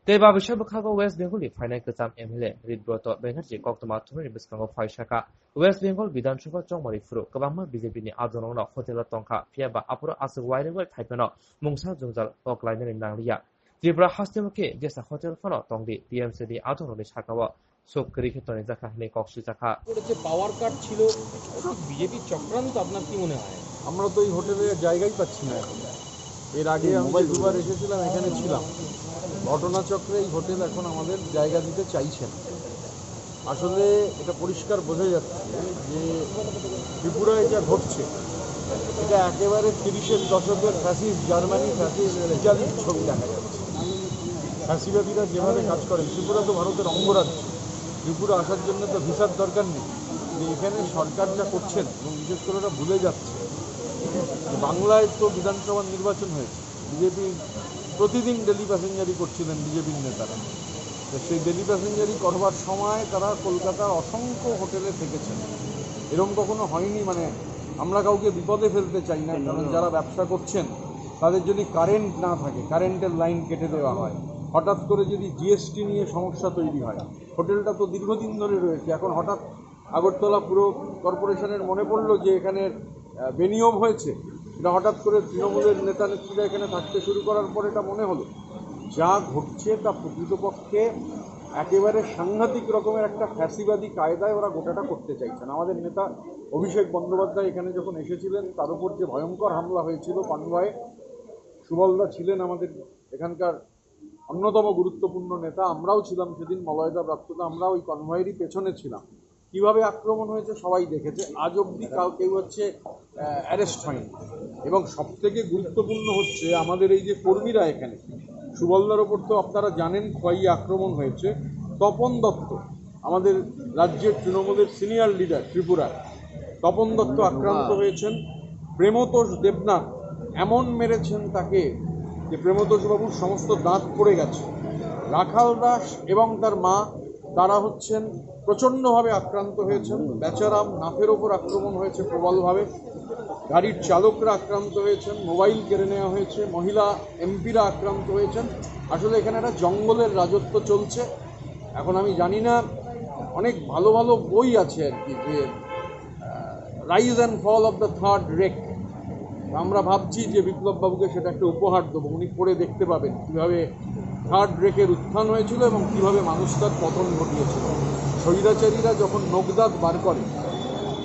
Tei ba bwsai bwkhago West Bengal ni phainai kwcham M L A Ribroto Banerjee koktwma thumnaini bwskango phai sakha, West Bengal Bidhan Sabha chongmani phuru kwbangma B J P ni adongrokno hotel o tongkha, phiya ba aphuru aswk wairwi bai phai phano mungsa jwngjal kok lainani nangliya. Tripura hasteo khe jesa hotel phano tongdi, T M C ni adongrokni sakao sok kwrwi khe tonijakha hwnwi kok swijakha. ওটা যে পাওয়ার কাট ছিল, বিজেপি চক্রান্ত, আপনার কি মনে হয়? আমরা তো এই হোটেলে জায়গাই পাচ্ছি না এখন। এর আগে আমি যে দুবার এসেছিলাম, এখানে ছিলাম। ঘটনাচক্রে এই হোটেল এখন আমাদের জায়গা দিতে চাইছে না। আসলে এটা পরিষ্কার বোঝা যাচ্ছে যে ত্রিপুরায় যা ঘটছে, এটা একেবারে তিরিশের দশকের ফ্যাসিস্ট জার্মানি, ফ্যাসিস্ট ইটালির ছবি দেখা যাচ্ছে। ফ্যাসিবাদীরা যেভাবে কাজ করেন, ত্রিপুরা তো ভারতের অঙ্গরাজ্য, ত্রিপুরা আসার জন্য তো ভিসার দরকার নেই। কিন্তু এখানে সরকার যা করছেন, এবং বিশেষ করে ওরা ভুলে যাচ্ছে যে বাংলায় তো বিধানসভার নির্বাচন হয়েছে, বিজেপি প্রতিদিন ডেলি প্যাসেঞ্জারি করছিলেন বিজেপির নেতারা। তো সেই ডেলি প্যাসেঞ্জারি করবার সময় তারা কলকাতার অসংখ্য হোটেলে থেকেছেন। এরকম কখনো হয়নি, মানে, আমরা কাউকে বিপদে ফেলতে চাই না, কারণ যারা ব্যবসা করছেন, তাদের যদি কারেন্ট না থাকে, কারেন্টের লাইন কেটে দেওয়া হয়, হঠাৎ করে যদি জিএসটি নিয়ে সমস্যা তৈরি হয়, হোটেলটা তো দীর্ঘদিন ধরে রয়েছে, এখন হঠাৎ আগরতলা পুর কর্পোরেশনের মনে পড়লো যে এখানে, আহ, বেনিয়ম হয়েছে। এটা হঠাৎ করে তৃণমূলের নেতা নেত্রীরা এখানে থাকতে শুরু করার পর এটা মনে হলো। যা ঘটছে তা প্রকৃতপক্ষে একেবারে সাংঘাতিক রকমের একটা ফ্যাসিবাদী কায়দায় ওরা গোটাটা করতে চাইছেন। আমাদের নেতা অভিষেক বন্দ্যোপাধ্যায় এখানে যখন এসেছিলেন, তার উপর যে ভয়ঙ্কর হামলা হয়েছিল কনভয়ে, সুবলদা ছিলেন আমাদের এখানকার অন্যতম গুরুত্বপূর্ণ নেতা, আমরাও ছিলাম সেদিন, মলয়দা, ব্রাত্যদা, আমরা ওই কনভয়েরই পেছনে ছিলাম। কিভাবে আক্রমণ হয়েছে সবাই দেখেছে, আজ অবধি কাউ, কেউ হচ্ছে, আহ, অ্যারেস্ট হয়নি। এবং সব থেকে গুরুত্বপূর্ণ হচ্ছে আমাদের এই যে কর্মীরা এখানে, সুবলদার ওপর তো আপনারা জানেন খোয়াইয়ে আক্রমণ হয়েছে, তপন দত্ত, আমাদের রাজ্যের তৃণমূলের সিনিয়র লিডার ত্রিপুরার, তপন দত্ত আক্রান্ত হয়েছেন। প্রেমতোষ দেবনাথ এমন মেরেছেন তাকে যে প্রেমতোষ বাবুর সমস্ত দাঁত পড়ে গেছে। রাখাল দাস এবং তার মা, তারা হচ্ছেন প্রচণ্ডভাবে আক্রান্ত হয়েছেন। বেচারাম নাথের ওপর আক্রমণ হয়েছে প্রবলভাবে। গাড়ির চালকরা আক্রান্ত হয়েছেন, মোবাইল কেড়ে নেওয়া হয়েছে, মহিলা এমপিরা আক্রান্ত হয়েছেন। আসলে এখানে একটা জঙ্গলের রাজত্ব চলছে। এখন আমি জানি না, অনেক ভালো ভালো বই আছে আর কি, যে rise and fall of the third Reich. আমরা ভাবছি যে বিপ্লব বাবুকে সেটা একটা উপহার দেবো, উনি পড়ে দেখতে পাবেন কীভাবে থার্ড রেকের উত্থান হয়েছিল এবং কীভাবে মানুষ তার পতন ঘটিয়েছিল। স্বৈরাচারীরা যখন নখদাঁত বার করে,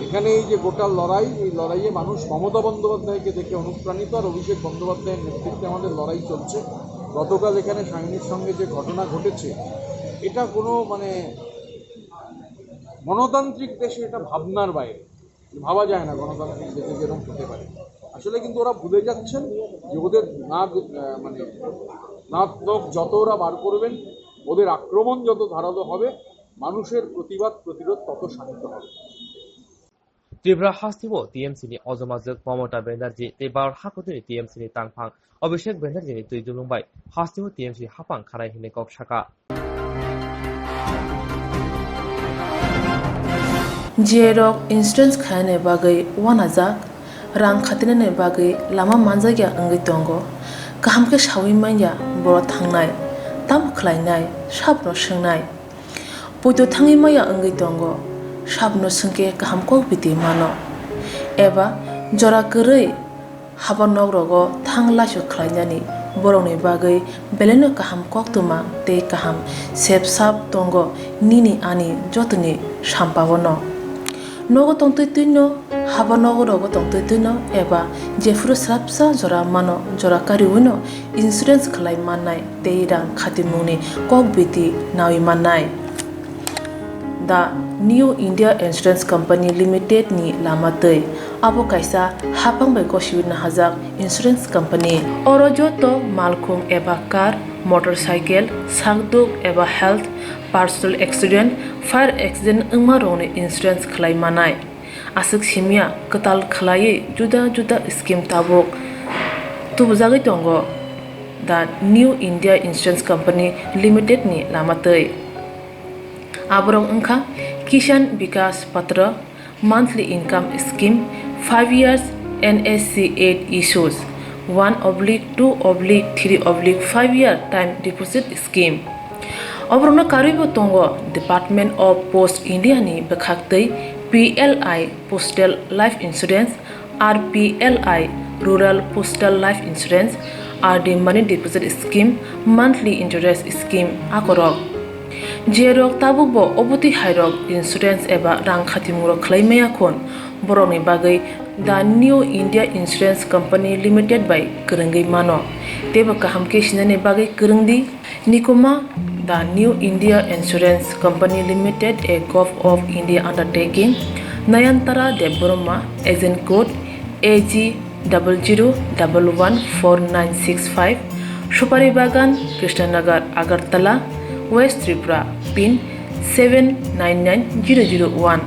এখানে এই যে গোটা লড়াই, এই লড়াইয়ে মানুষ মমতা বন্দ্যোপাধ্যায়কে দেখে অনুপ্রাণিত, আর অভিষেক বন্দ্যোপাধ্যায়ের নেতৃত্বে আমাদের লড়াই চলছে। গতকাল এখানে শাহিনীর সঙ্গে যে ঘটনা ঘটেছে, এটা কোনো মানে গণতান্ত্রিক দেশে এটা ভাবনার বাইরে। ভাবা যায় না গণতান্ত্রিক দেশে যেরকম হতে পারে। আসলে কিন্তু ওরা ভুলে যাচ্ছেন যে ওদের নাক, আহ, মানে নাক নখ যত ওরা বার করবেন, ওদের আক্রমণ যত ধারালো হবে, মানুষের প্রতিবাদ প্রতিরোধ তত শান্ত হবে। Tripura hasteo T M C ni ojomajwk Mamata Banerjee tei Bharat hakotorni T M C ni tangphang Abhishek Banerjee ni twi dulung bai hasteo T M C hapang khanai hwnwi kok saka. Jerok insurance khainani bagwi uanajak, rang khatinani bagwi lama manjakya wngwi tongo. Kaham khe saui manya borok thangnai, tamo khlainai, sabno swngnai. Poito thangwi maya wngwi tongo, sabno swngkhe kaham kok biti mano. Eba jora kwrwi haba nok rogo thang laisok khlainani borokni bagwi belaino kaham koktwma tei kaham sep sap tongo nini ani jotoni sampao no. Nogo tongtwi twino, haba nogo rogo tongtwi twino eba jephuru swrapsa jora mano, jora kariwino insurance khlai mannai tei rang khatimungni kok biti nawi mannai. The New India Insurance Company Limited ni lama twi. Abo kaisa hapang bai gosiwi nahajak insurance company. Oro joto malkhung eba car, motorcycle, sakduk eba health, personal accident, fire accident wngma rokni insurance khlai manai. Aswk simya kwtal khlaiwi juda juda scheme tabuk tubujagwi tongo The New India Insurance Company Limited ni lama twi. Aborok wngkha Kisan Vikas Patra, monthly income scheme, five years N S C eight issues, one oblique two oblique three oblique five year time deposit scheme. Oborokno karwibo tongo Department of Post India ni bwkhak twi P L I Postal Life Insurance, R P L I Rural Postal Life Insurance, R D Money Deposit Scheme, Monthly Interest Scheme akorok. Jerok tabukbo obotwi hairok insurance eba rang khatimungrok khlai maya khun, borokni bagwi The New India Insurance Company Limited bai kwrwngwi mano. Teibo kaham khe sinani bagwi kwrwng di. Nikuma, The New India Insurance Company Limited, a Govt of India undertaking, Nayantara Debbarma, agent code A G double zero double one four nine six five, Supari Bagan, Krishnanagar, Agartala, West Tripura, pin seven nine nine zero zero one,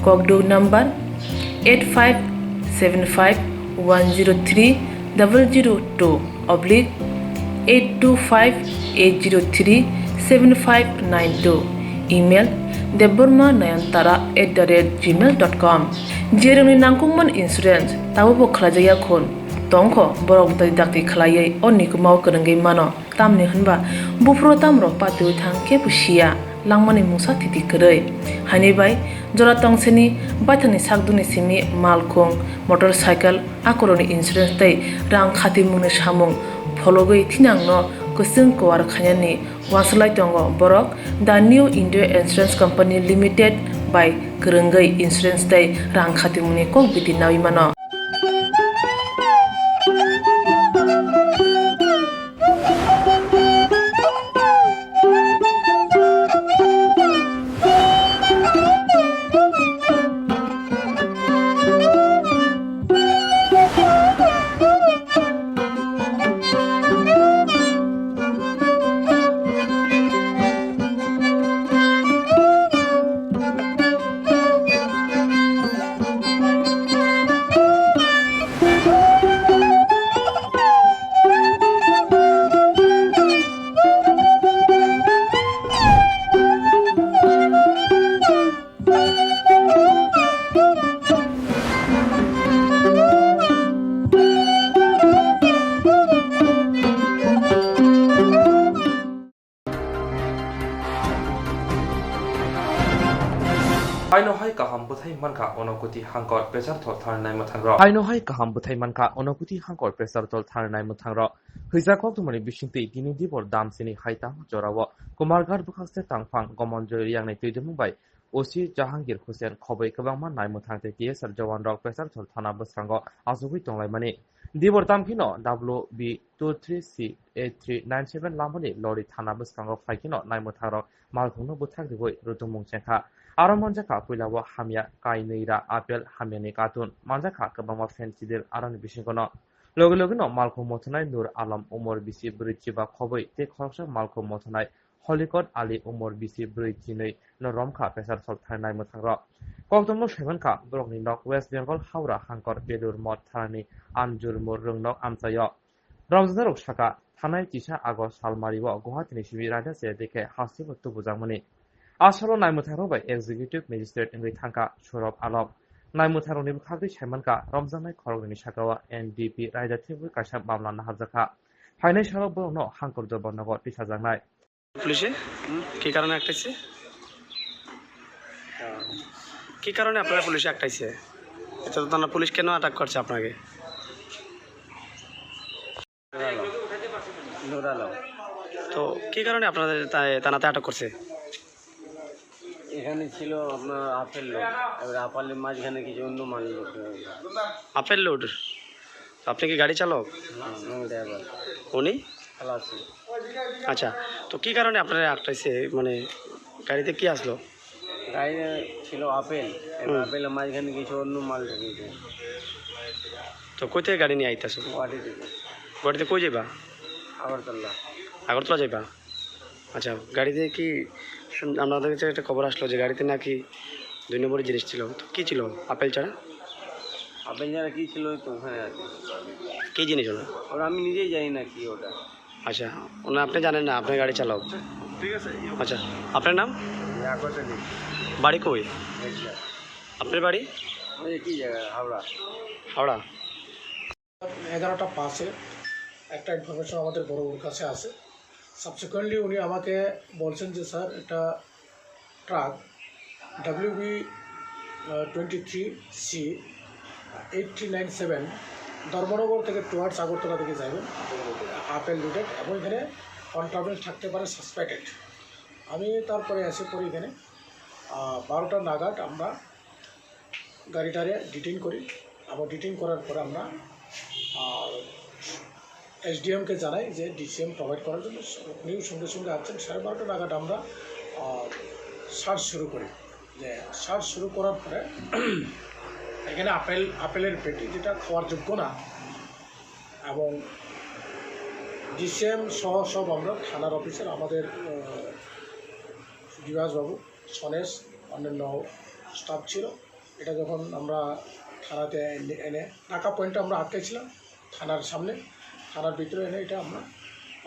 kokduk number eight five seven five one zero three double zero two oblique eight two five eight zero three seven five nine two, email debbarma nayantara at the rate gmail dot com. Jerokni nangkukmani insurance tabukbo khlaijakya khun tongkho, borok bwtwi dakti khlaiwi o nikumao kwrwngwi mano. Tamni hwnba buphuru tamrok patiwi thang kebo siya, langmani mungsa thiti kwrwi. Haini bai jora tongsini baithangni sakdukni simi malkhung, motorcycle, akorokni insurance tei rang khatimungni samung phologwi thinangno kwchwng kuar khainani uansuk lai tongo borok The New India Insurance Company Limited bai kwrwngwi insurance tei rang khatimungni kok biti nawi mano. Haino hai kaham bwthai mankha Onokuti Hangkor Pesar Thol Tharnai Mwthangrok. Haino hai kaham bwthai mankha Onokuti Hangkor Pesar Thol Tharnai Mwthangrok. Hwijak koktwmani bisingtwi tini dibor damsini hai tamo jorao Kumarghat bwkhakse tangphang Gomonjoy Riyangni twidulung bai O C Jahangir Hussain khobwi kwbangma naimwthang tei T S R jawanrok Pesar Thol thana bwskango achugwi tonglaimani. Dibor tamkhino W B two three C eight three nine seven lamani lori thana bwskango phaikhino naimwthangrok malkhungno bwthak riwi rutumung chengkha. Aro manjakha puilao hamya kainwi ra apple hamyani katun, manjakha kwbangma fan chidil aroni bisingono. Logi logino malkhung mothonai Nur Alam umor bisi brwi chiba khobwi tei khoroksa malkhung mothonai Holikot Ali umor bisi brwi chinwi no romkha pesar sol thanai mwthangrok. Koktomno saimankha borokni nok West Bengal Howrah hangkor Belur Moth thanani Anjurmur rwngnok amchaio. Romjaknairok sakha thanai chisa August salmario Guwahati ni simi raida se dekhe hasteo tubujakmani. Asalo naimwthangrok bai Executive Magistrate wngwi thangkha Surab Alam. Naimwthangrokni bwkhakni saimankha romjaknai khoroknwini sakao N D P raida thebwi kaisa mamla naharjakha. Phainai salo borokno hangkor Durbannogo tisajaknai. পুলিশে কি কারণে আটকাইছে? কি কারণে আপনারা পুলিশে আটকাইছে? এটা তো থানা পুলিশ কেন আটক করছে আপনাকে? নুর আলম। তো কি কারণে আপনাদের তা-, থানাতে আটক করছে? এখানে ছিল আপনার আপেল লোড, এবার আপেলের মাঝখানে কিছু অন্য মাল লোড হয়ে গেল। Apple load? আপনি কি গাড়ি চালক? হুম, আমি ড্রাইভার। উনি? খালাসি। আচ্ছা, তো কি কারণে আপনারা আটকাইছে? মানে গাড়িতে কি আসলো? গাড়িতে ছিল আপেল, এবার হুম। আপেলের মাঝখানে কিছু অন্য মাল ঢুকিয়েছে। তো কই থেকে গাড়ি নিয়ে আইতাছো? গুয়াহাটি থেকে। গুয়াহাটিতে কই যাইবা? আগরতলা। আগরতলা যাইবা? আচ্ছা, গাড়িতে কি শুন-, আপনাদের কাছে একটা খবর আসলো যে গাড়িতে নাকি দুই নম্বরের জিনিস ছিল। তো কি ছিল? আপেল ছাড়া? আপেল ছাড়া কি ছিল ওই তো ওখানে আর কি। কি জিনিস ওটা? ওটা আমি নিজেই জানি না কি ওটা। আচ্ছা, ওনা আপনি জানেন না, আপনি গাড়ি চালক। ঠিক আছে। আচ্ছা, আপনার নাম? ইয়াকুব আলী। বাড়ি কই? মেঘলা। আপনার বাড়ি? ওই কি জায়গা? হাওড়া। হাওড়া। এগারোটা পাঁচে একটা ইনফরমেশন আমাদের বড়বাবুর কাছে আছে। সাবসিকুয়েন্টলি উনি আমাকে বলছেন যে, "স্যার, একটা truck W B twenty three C eight three nine seven Dharmanagar থেকে টুয়ার্ডস আগরতলা থেকে যাবেন, আপেল লোডেড, এবং এখানে কন্ট্রাব্যান্ড থাকতে পারে সাসপেক্টেড।" আমি তারপরে এসে পড়ি এখানে, আহ, বারোটা নাগাদ আমরা গাড়িটারে ডিটেইন করি। আবার ডিটেইন করার পরে আমরা, আহ, এসডিএমকে জানাই যে ডিসিএম প্রোভাইড করার জন্য। উনিও সঙ্গে সঙ্গে আসছেন। সাড়ে বারোটা নাগাদ আমরা, আহ, সার্চ শুরু করি। যে সার্চ শুরু করার পরে এখানে আপেল, আপেলের পেটি, যেটা খাওয়ার যোগ্য না, এবং ডিসিএম সহ সব আমরা থানার অফিসার, আমাদের, আহ, দিবাসবাবু, সনেশ, অন্যান্য স্টাফ ছিল। এটা যখন আমরা থানাতে এনে, এনে ঢাকা পয়েন্টে আমরা আটকেছিলাম, থানার সামনে, থানার ভিতরে এনে এটা আমরা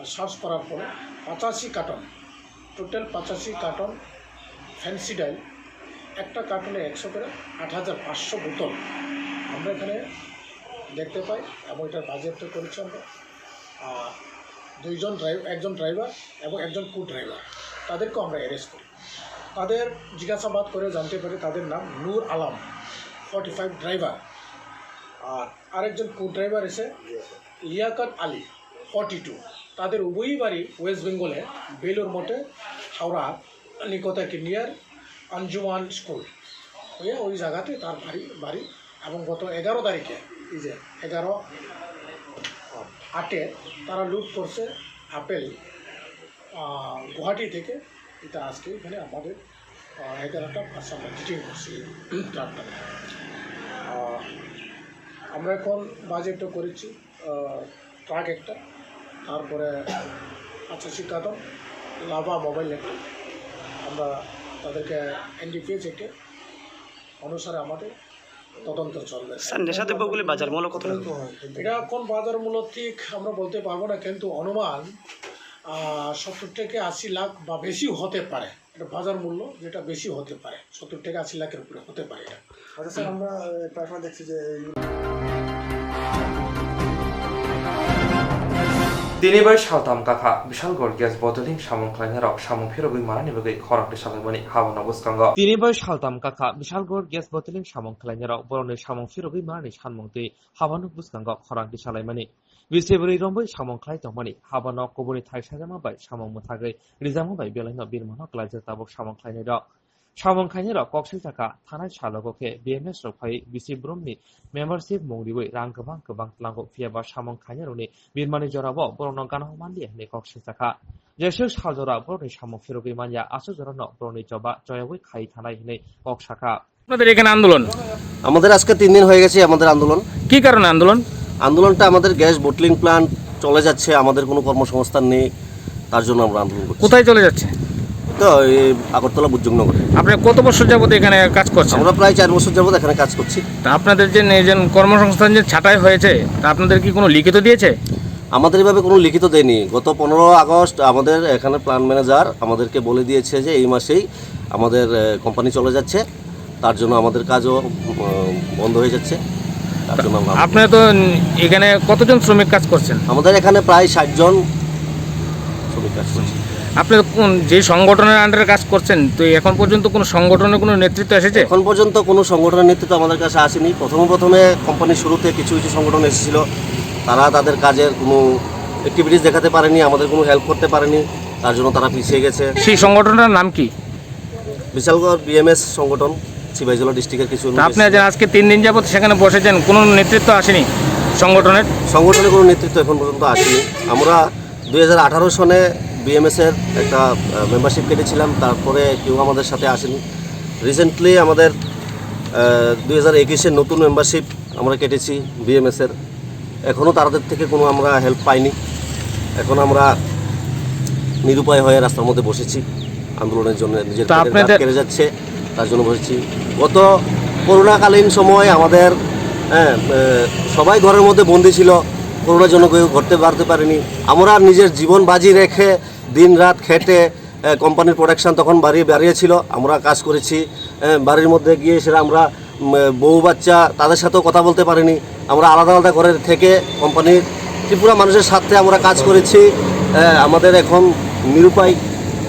সার্চ করার পরে পঁচাশি কার্টন, টোটাল পঁচাশি কার্টন ফেন্সিডাইল, একটা কার্টনে একশো করে, আট হাজার পাঁচশো বোতল আমরা এখানে দেখতে পাই এবং এটা বাজেয়াপ্ত করেছি আমরা। আর দুইজন ড্রাইভ-, একজন ড্রাইভার এবং একজন কো ড্রাইভার, তাদেরকেও আমরা অ্যারেস্ট করি। তাদের জিজ্ঞাসাবাদ করে জানতে পারি তাদের নাম নূর আলম, ফর্টি ফাইভ ড্রাইভার, আর আরেকজন কো ড্রাইভার এসে লিয়াকত আলী, ফর্টি টু। তাদের উভয়ই বাড়ি ওয়েস্ট বেঙ্গলে, বেলুর মঠে, হাওড়া নিকতাকে নিয়ার আঞ্জুমান স্কুল। ওই, ওই জায়গাতে তার বাড়ি, বাড়ি। এবং গত এগারো তারিখে, এই যে এগারো আটে তারা লুট করছে আপেল, আহ, গুয়াহাটি থেকে। এটা আজকে এখানে আমাদের, আহ, এগারোটা পাঁচ আমরা ডিটেইন করছি এই ট্রাকটা। আহ, আমরা এখন বাজেয়াপ্ত করেছি, আহ, ট্রাক একটা, তারপরে পঁচাশি কার্টন লাভা মোবাইল একটা। আমরা তাদেরকে এনডিপিএস চেকে অনুসারে আমাদের তদন্ত চলবে। স্যার, নেশাদ্রব্যগুলি বাজার মূল্য কত টাকা? এটা কোন বাজার মূল্য ঠিক আমরা বলতে পারবো না, কিন্তু অনুমান, আহ, সত্তর থেকে আশি লাখ বা বেশিও হতে পারে। এটা বাজার মূল্য, যেটা বেশি হতে পারে, সত্তর থেকে আশি লাখের উপরে হতে পারে এটা। আচ্ছা স্যার, আমরা, আহ, প্রায় সময় দেখছি যে এই Tini bai saltham kakha Bishalgarh gas bottling samung khlainairok samung phirogwi manani bagwi khorang tisalaimani habono bwskango. Tini bai saltham kakha Bishalgarh gas bottling samung khlainairok borokni samung phirogwi manani sanmung twi habono bwskango khorang tisalaimani. Bisi bwrwi romwi samung khlai tongmani habono kubuni thai sajama bai samung mwthagwi rijama bai belaino birmano klaijak tabuk samung khlainairok. Samung khainai rok kok sui sakha, thanai salogo khe B M S rok phai bisi brum ni membership mung riwi rang kwbang kwbang tlango, phiya ba samung khainai rok ni birmani jora bo borok no gana manliya hinwi kok sui sakha. Jesuk sal jora borok ni samung phirogwi manya, aswk jora no borok ni choba choyawi khai thanai hinwi kok sakha. আপনাদের এখানে আন্দোলন? আমাদের আজকে তিন দিন হয়ে গেছে আমাদের আন্দোলন। কি কারণে আন্দোলন? আন্দোলনটা আমাদের গ্যাস বটলিং প্ল্যান্ট চলে যাচ্ছে, আমাদের কোনো কর্মসংস্থান নেই, তার জন্য আমরা আন্দোলন করছি। কোথায় চলে যাচ্ছে? তো এই আগরতলা বুজুংনগরে। আপনি কত বছর যাবত এখানে কাজ করছেন? আমরা প্রায় চার বছর যাবত এখানে কাজ করছি। তা আপনাদের যে এই যে কর্মসংস্থান যে ছাঁটাই হয়েছে, তা আপনাদের কি কোনো লিখিত দিয়েছে? আমাদের এভাবে কোনো লিখিত দেয়নি। গত পনেরো আগস্ট আমাদের এখানে প্ল্যান্ট ম্যানেজার আমাদেরকে বলে দিয়েছে যে এই মাসেই আমাদের, আহ, কোম্পানি চলে যাচ্ছে। তার জন্য আমাদের কাজও, উম, বন্ধ হয়ে যাচ্ছে। তার জন্য আমরা আপনারা তো, উম, এখানে কতজন শ্রমিক কাজ করছেন? আমাদের এখানে প্রায় ষাট জন শ্রমিক কাজ করছে। আপনি কোন, যে সংগঠনের আন্ডারে কাজ করছেন, তো এখন পর্যন্ত কোনো সংগঠনের কোনো নেতৃত্ব এসেছে? এখন পর্যন্ত কোনো সংগঠনের নেতৃত্ব আমাদের কাছে আসেনি। প্রথমে প্রথমে কোম্পানির শুরুতে কিছু কিছু সংগঠন এসেছিল, তারা তাদের কাজের কোনো অ্যাক্টিভিটিস দেখাতে পারেনি, আমাদের কোনো হেল্প করতে পারেনি, তার জন্য তারা পিছিয়ে গেছে। সেই সংগঠনটার নাম কি? বিশালগড় বিএমএস সংগঠন, সিপাহীজলা ডিস্ট্রিক্টের কিছু তা আপনি যে আজকে তিন দিন যাবত সেখানে বসেছেন, কোনো নেতৃত্ব আসেনি সংগঠনের? সংগঠনের কোনো নেতৃত্ব এখন পর্যন্ত আসেনি। আমরা দুই হাজার আঠারো সনে বিএমএস এর একটা, আহ, মেম্বারশিপ কেটেছিলাম, তারপরে কেউ আমাদের সাথে আসেনি। রিসেন্টলি আমাদের, আহ, দুই হাজার একুশের নতুন মেম্বারশিপ আমরা কেটেছি বিএমএস এর। এখনো তাদের থেকে কোনো আমরা হেল্প পাইনি। এখন আমরা নিরুপায় হয়ে রাস্তার মধ্যে বসেছি আন্দোলনের জন্য। নিজের তা পেটের ভাত আপনাদের কেড়ে যাচ্ছে, তার জন্য বসেছি। গত করোনাকালীন সময় আমাদের, হ্যাঁ, আহ, সবাই ঘরের মধ্যে বন্দি ছিল, করোনার জন্য কেউ ঘর থেকে বাড়তে পারেনি। আমরা নিজের জীবন বাজি রেখে দিন রাত খেটে, আহ, কোম্পানির প্রোডাকশন তখন বাড়িয়ে, বাড়িয়েছিল, আমরা কাজ করেছি। আহ, বাড়ির মধ্যে গিয়ে সেটা আমরা উম, বউ বাচ্চা তাদের সাথেও কথা বলতে পারিনি। আমরা আলাদা আলাদা ঘরে থেকে কোম্পানির ত্রিপুরা মানুষের স্বার্থে আমরা কাজ করেছি। আহ, আমাদের এখন নিরুপায়,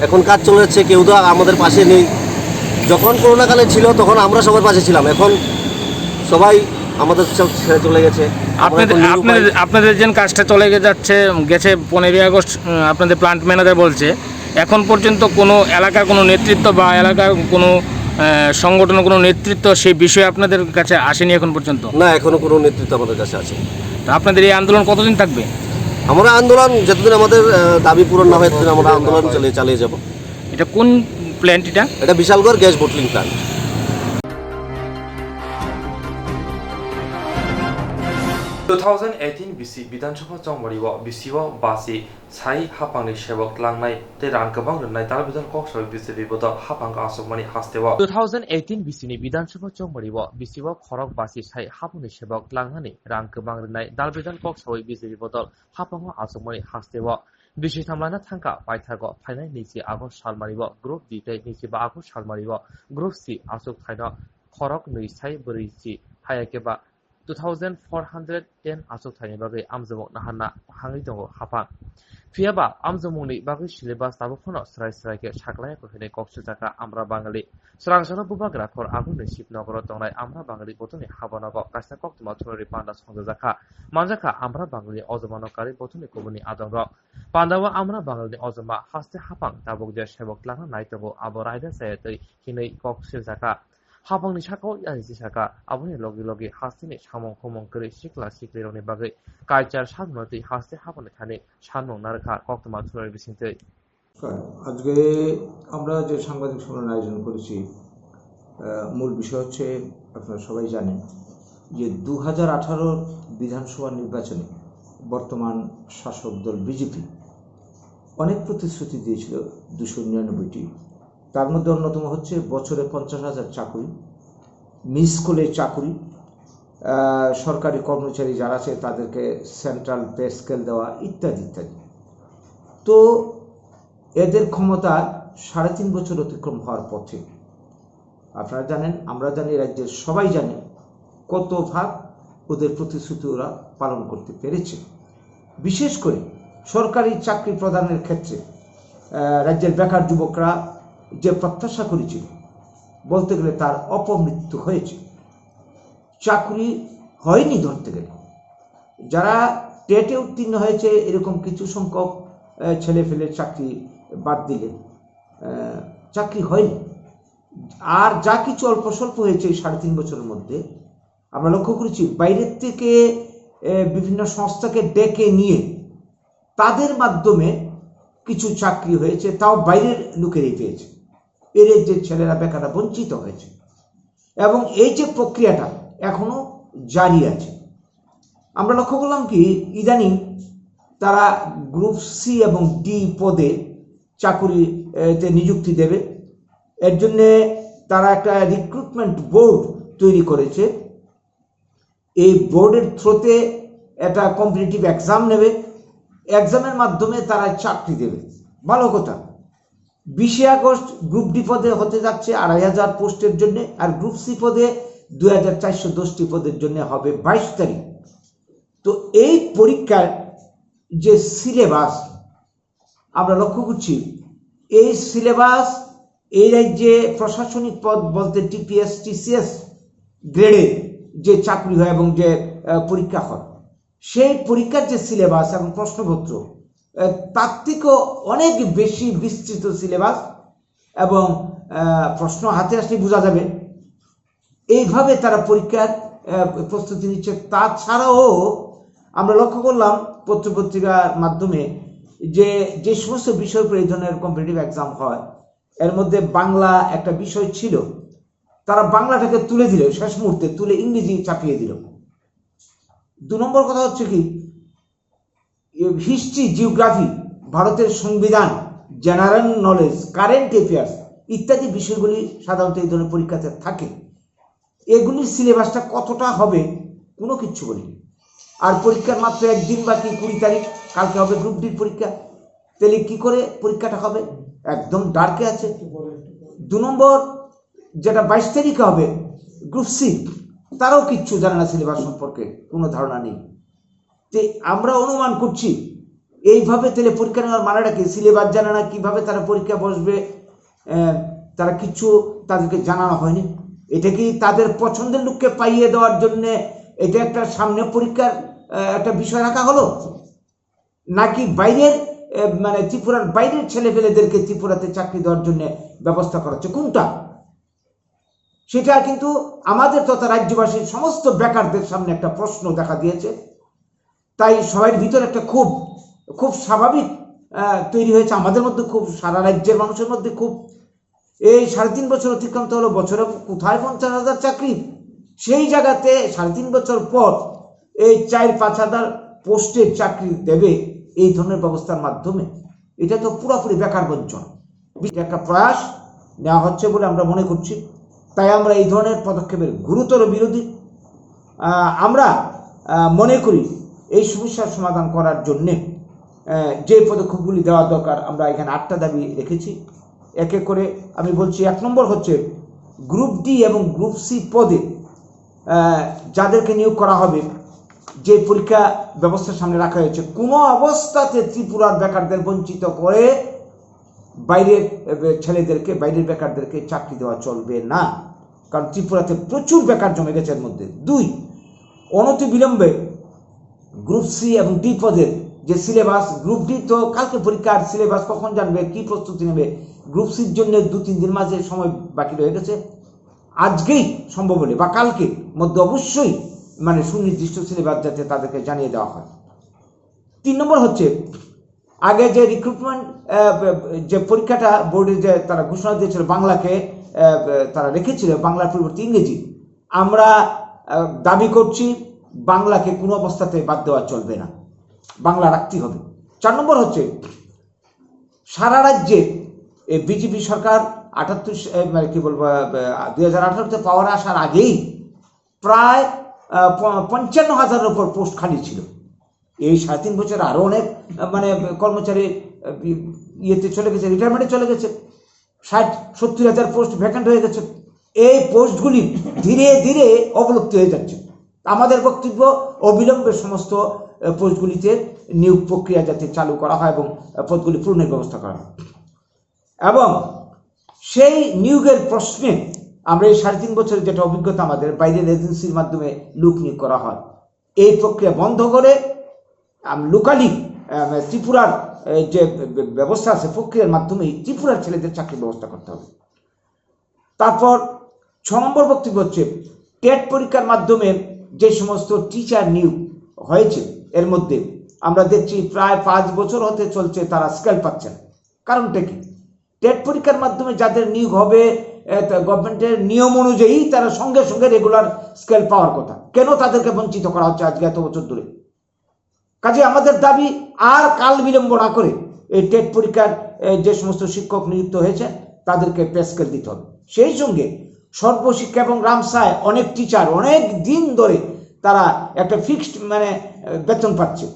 এখন কাজ চলে যাচ্ছে, কেউ তো আমাদের পাশে নেই। যখন করোনাকালে ছিল তখন আমরা সবার পাশে ছিলাম, এখন সবাই আমাদের ছে-, ছেড়ে চলে গেছে। আমরা আপনাদের, এখন নিরুপায়। আপনাদের, আপনাদের যে কাজটা চলে গে-, যাচ্ছে, গেছে পনেরোই আগস্ট, উম, আপনাদের প্ল্যান্ট ম্যানেজার বলছে, এখন পর্যন্ত কোনো এলাকার কোনো নেতৃত্ব বা এলাকার কোনো, আহ, সংগঠনের কোনো নেতৃত্ব সেই বিষয়ে আপনাদের কাছে আসেনি এখন পর্যন্ত? না, এখনো কোনো নেতৃত্ব আমাদের কাছে আসেনি। তা আপনাদের এই আন্দোলন কতদিন থাকবে? আমরা আন্দোলন যতদিন আমাদের, আহ, দাবি পূরণ না হয়, ততদিন আমরা আন্দোলন চালিয়ে, চালিয়ে যাব। এটা কোন প্ল্যান্ট এটা? এটা Bishalgarh gas bottling plant. Two thousand eighteen bisi Bidhan Sabha chongmari o bisi o basi sai hapang ni sebok tlangnai tei rang kwbang rwnai dal bidal kok sawi B J P bodol hapang aswkmani haste o. Two thousand eighteen bisi ni Bidhan Sabha chongmari o bisi o khorok basi sai hapang ni sebok tlangnani rang kwbang rwnai dal bidal kok sawi B J P bodol hapang o aswkmani haste o. Bisi samlana thangkha paithago phainai niji August salmari o Group D tei niji ba August salmari o Group C aswk thaino khorok nwi sai bwrwi si haya khe ba two thousand four hundred ten achuk thaini bagwi amjomung naharna hangwi tongo hapang. Phiya ba amjomungni bagwi syllabus tabuk phano swrai swrai khe saklaiya kho hinwi kok sujak kha Amra Bangali. Swrang swrang bubagra khor aboni Shibnogoro tongnai Amra Bangali bothorni habanogo kaisa koktwma thungrwi panda songjak kha. Manjak kha Amra Bangalini ojomano karwi bothorni kubuni adongrok. Pandao Amra Bangalini ojoma haste hapang tabuk je sebok tlangna nai tongo abo raida chaya twi hinwi kok sujak kha. Hapangni saka-o yanisi saka, aboni logi logi hasteni samung humung kwrwi sikla siklirokni bagwi kaichar salmano twi haste hapangni thani salmung narwkha koktwma thungrwi bisingtwi. আজকে আমরা যে সাংবাদিক সম্মেলন আয়োজন করেছি, আহ, মূল বিষয় হচ্ছে, আপনারা সবাই জানেন যে দু হাজার আঠারো বিধানসভা নির্বাচনে বর্তমান শাসক দল বিজেপি অনেক প্রতিশ্রুতি দিয়েছিল, দুশো নিরানব্বইটি। তার মধ্যে অন্যতম হচ্ছে বছরে পঞ্চাশ হাজার চাকরি, মিস কলে চাকরি, আহ, সরকারি কর্মচারী যারা আছে তাদেরকে সেন্ট্রাল পে স্কেল দেওয়া ইত্যাদি ইত্যাদি। তো এদের ক্ষমতা সাড়ে তিন বছর অতিক্রম হওয়ার পথে। আপনারা জানেন, আমরা জানি, রাজ্যের সবাই জানে কত ভাগ ওদের প্রতিশ্রুতি ওরা পালন করতে পেরেছে। বিশেষ করে সরকারি চাকরি প্রদানের ক্ষেত্রে, আহ, রাজ্যের বেকার যুবকরা যে প্রত্যাশা করেছিল, বলতে গেলে তার অপমৃত্যু হয়েছে। চাকরি হয়নি ধরতে গেলে। যারা টেটে উত্তীর্ণ হয়েছে এরকম কিছু সংখ্যক, আহ, ছেলে ফেলে চাকরি বাদ দিলে, আহ, চাকরি হয়নি। আর যা কিছু অল্প স্বল্প হয়েছে এই সাড়ে তিন বছরের মধ্যে, আমরা লক্ষ্য করেছি বাইরের থেকে বিভিন্ন সংস্থাকে ডেকে নিয়ে তাদের মাধ্যমে কিছু চাকরি হয়েছে, তাও বাইরের লোকেরই পেয়েছে। এর যে ছেলেরা বেকাররা বঞ্চিত হয়েছে, এবং এই যে প্রক্রিয়াটা এখনো জারি আছে। আমরা লক্ষ্য করলাম কি, ইদানিং তারা গ্রুপ সি এবং ডি পদে চাকুরিতে নিযুক্তি দেবে। এর জন্যে তারা একটা রিক্রুটমেন্ট বোর্ড তৈরি করেছে। এই বোর্ডের থ্রুতে একটা কম্পিটিটিভ এক্সাম নেবে, এক্সামের মাধ্যমে তারা চাকরি দেবে। ভালো কথা। বিশে আগস্ট গ্রুপ ডি পদে হতে যাচ্ছে আড়াই হাজার পোস্টের জন্য, আর গ্রুপ সি পদে দুই হাজার চারশো দশটি পদের জন্য হবে বাইশ তারিখ। তো এই পরীক্ষার যে সিলেবাস, আমরা লক্ষ্য করছি এই সিলেবাস এই রাজ্যে প্রশাসনিক পদ বলতে টিপিএস টিসিএস গ্রেডে যে চাকরি হয় এবং যে পরীক্ষা হয়, সেই পরীক্ষার যে সিলেবাস এবং প্রশ্নপত্র, তার থেকেও অনেক বেশি বিস্তৃত সিলেবাস এবং প্রশ্ন হাতে আসলে বোঝা যাবে। এইভাবে তারা পরীক্ষার প্রস্তুতি নিচ্ছে। তাছাড়াও আমরা লক্ষ্য করলাম পত্রপত্রিকার মাধ্যমে যে যে সমস্ত বিষয়ের উপরে এই ধরনের কম্পিটিটিভ এক্সাম হয়, এর মধ্যে বাংলা একটা বিষয় ছিল, তারা বাংলাটাকে তুলে দিল, শেষ মুহূর্তে তুলে ইংরেজি চাপিয়ে দিল। দু নম্বর কথা হচ্ছে কি, হিস্ট্রি, জিওগ্রাফি, ভারতের সংবিধান, জেনারেল নলেজ, কারেন্ট অ্যাফেয়ার্স ইত্যাদি বিষয়গুলি সাধারণত এই ধরনের পরীক্ষাতে থাকে। এগুলির সিলেবাসটা কতটা হবে, কোনো কিচ্ছু বলিনি। আর পরীক্ষার মাত্র একদিন বাকি, কুড়ি তারিখ, কালকে হবে গ্রুপ ডির পরীক্ষা। তাহলে কি করে পরীক্ষাটা হবে? একদম ডার্কে আছে। দু নম্বর, যেটা বাইশ তারিখে হবে গ্রুপ সি, তারাও কিচ্ছু জানে না সিলেবাস সম্পর্কে, কোনো ধারণা নেই। তে আমরা অনুমান করছি এইভাবে তাহলে পরীক্ষা নেওয়ার মানেটা কি? সিলেবাস জানে না, কিভাবে তারা পরীক্ষা বসবে, আহ, তারা কিচ্ছু তাদেরকে জানানো হয়নি। এটা কি তাদের পছন্দের লোককে পাইয়ে দেওয়ার জন্য এটা একটা সামনে পরীক্ষার আহ, একটা বিষয় রাখা হলো, নাকি বাইরের আহ, মানে ত্রিপুরার বাইরের ছেলেপেলেদেরকে ত্রিপুরাতে চাকরি দেওয়ার জন্য ব্যবস্থা করা হচ্ছে, কোনটা? সেটা কিন্তু আমাদের তথা রাজ্যবাসীর সমস্ত বেকারদের সামনে একটা প্রশ্ন দেখা দিয়েছে। তাই সবার ভিতরে একটা খুব, খুব স্বাভাবিক আহ, তৈরি হয়েছে আমাদের মধ্যে, খুব সারা রাজ্যের মানুষের মধ্যে খুব। এই সাড়ে তিন বছর অতিক্রান্ত হলো, বছরে কোথায় পঞ্চাশ হাজার চাকরি? সেই জায়গাতে সাড়ে তিন বছর পর এই চার পাঁচ হাজার পোস্টে চাকরি দেবে এই ধরনের ব্যবস্থার মাধ্যমে। এটা তো পুরোপুরি বেকার বঞ্চনা। একটা প্রয়াস নেওয়া হচ্ছে বলে আমরা মনে করছি, তাই আমরা এই ধরনের পদক্ষেপের গুরুতর বিরোধী। আহ, আমরা আহ, মনে করি এই সমস্যার সমাধান করার জন্যে আহ, যে পদক্ষেপগুলি দেওয়া দরকার, আমরা এখানে আটটা দাবি রেখেছি। একে করে আমি বলছি, এক নম্বর হচ্ছে গ্রুপ ডি এবং গ্রুপ সি পদে আহ, যাদেরকে নিয়োগ করা হবে, যে পরীক্ষা ব্যবস্থার সামনে রাখা হয়েছে, কোনো অবস্থাতে ত্রিপুরার বেকারদের বঞ্চিত করে বাইরের আহ, ছেলেদেরকে, বাইরের বেকারদেরকে চাকরি দেওয়া চলবে না। কারণ ত্রিপুরাতে প্রচুর বেকার জমে গেছে এর মধ্যে। দুই, অনতিবিলম্বে গ্রুপ সি এবং ডি পদের যে সিলেবাস, গ্রুপ ডি তো কালকে পরীক্ষার সিলেবাস কখন জানবে, কি প্রস্তুতি নেবে, গ্রুপ সির জন্য দু তিন দিন মাঝে সময় বাকি রয়ে গেছে। আজকেই সম্ভব হলে বা কালকে মধ্যে অবশ্যই মানে সুনির্দিষ্ট সিলেবাস যাতে তাদেরকে জানিয়ে দেওয়া হয়। তিন নম্বর হচ্ছে আগে যে রিক্রুটমেন্ট যে পরীক্ষাটা বোর্ডে যে তারা ঘোষণা দিয়েছিল বাংলাকে আহ, তারা রেখেছিল বাংলার পরিবর্তে ইংরেজি, আমরা আহ, দাবি করছি বাংলাকে কোনো অবস্থাতে বাদ দেওয়া চলবে না, বাংলা রাখতেই হবে। চার নম্বর হচ্ছে সারা রাজ্যে এই বিজেপি সরকার আটাত্তর মানে কি বলবো দুই হাজার আঠারোতে পাওয়ার আসার আগেই প্রায় আহ, প- পঞ্চান্ন হাজারের উপর পোস্ট খালি ছিল। এই সাড়ে তিন বছর আরো অনেক আহ, মানে কর্মচারী আহ, বি- ইয়েতে চলে গেছে, রিটায়ারমেন্টে চলে গেছে। ষাট সত্তর হাজার পোস্ট ভ্যাকেন্ট হয়ে গেছে। এই পোস্টগুলি ধীরে ধীরে অবলুপ্ত হয়ে যাচ্ছে। আমাদের বক্তব্য, অবিলম্বে সমস্ত আহ, পোস্টগুলিতে নিয়োগ প্রক্রিয়া যাতে চালু করা হয় এবং আহ, পদগুলি পূরণের ব্যবস্থা করা হয়। এবং সেই নিয়োগের প্রশ্নে আমরা এই সাড়ে তিন বছরের যেটা অভিজ্ঞতা, আমাদের বাইরের এজেন্সির মাধ্যমে লোক নিয়োগ করা হয়, এই প্রক্রিয়া বন্ধ করে লোকালি ত্রিপুরার আহ, যে ব্য- ব্যবস্থা আছে, প্রক্রিয়ার মাধ্যমে ত্রিপুরার ছেলেদের চাকরির ব্যবস্থা করতে হবে। তারপর ছ নম্বর বক্তব্য হচ্ছে, টেট পরীক্ষার মাধ্যমে যে সমস্ত টিচার নিয়োগ হয়েছে, এর মধ্যে আমরা দেখছি প্রায় পাঁচ বছর হতে চলছে, তারা স্কেল পাচ্ছেন। কারণটা কি? টেট পরীক্ষার মাধ্যমে যাদের নিয়োগ হবে, গভর্নমেন্টের নিয়ম অনুযায়ী তারা সঙ্গে সঙ্গে রেগুলার স্কেল পাওয়ার কথা, কেন তাদেরকে বঞ্চিত করা হচ্ছে আজকে এত বছর ধরে? কাজে আমাদের দাবি, আর কাল বিলম্ব না করে এই টেট পরীক্ষার, এ, যে সমস্ত শিক্ষক নিযুক্ত হয়েছে, তাদেরকে পে স্কেল দিতে হবে। সেই সঙ্গে সর্বশিক্ষা এবং রামসায় অনেক টিচার অনেক দিন ধরে তারা একটা ফিক্সড, মানে, এ, বেতন পাচ্ছে।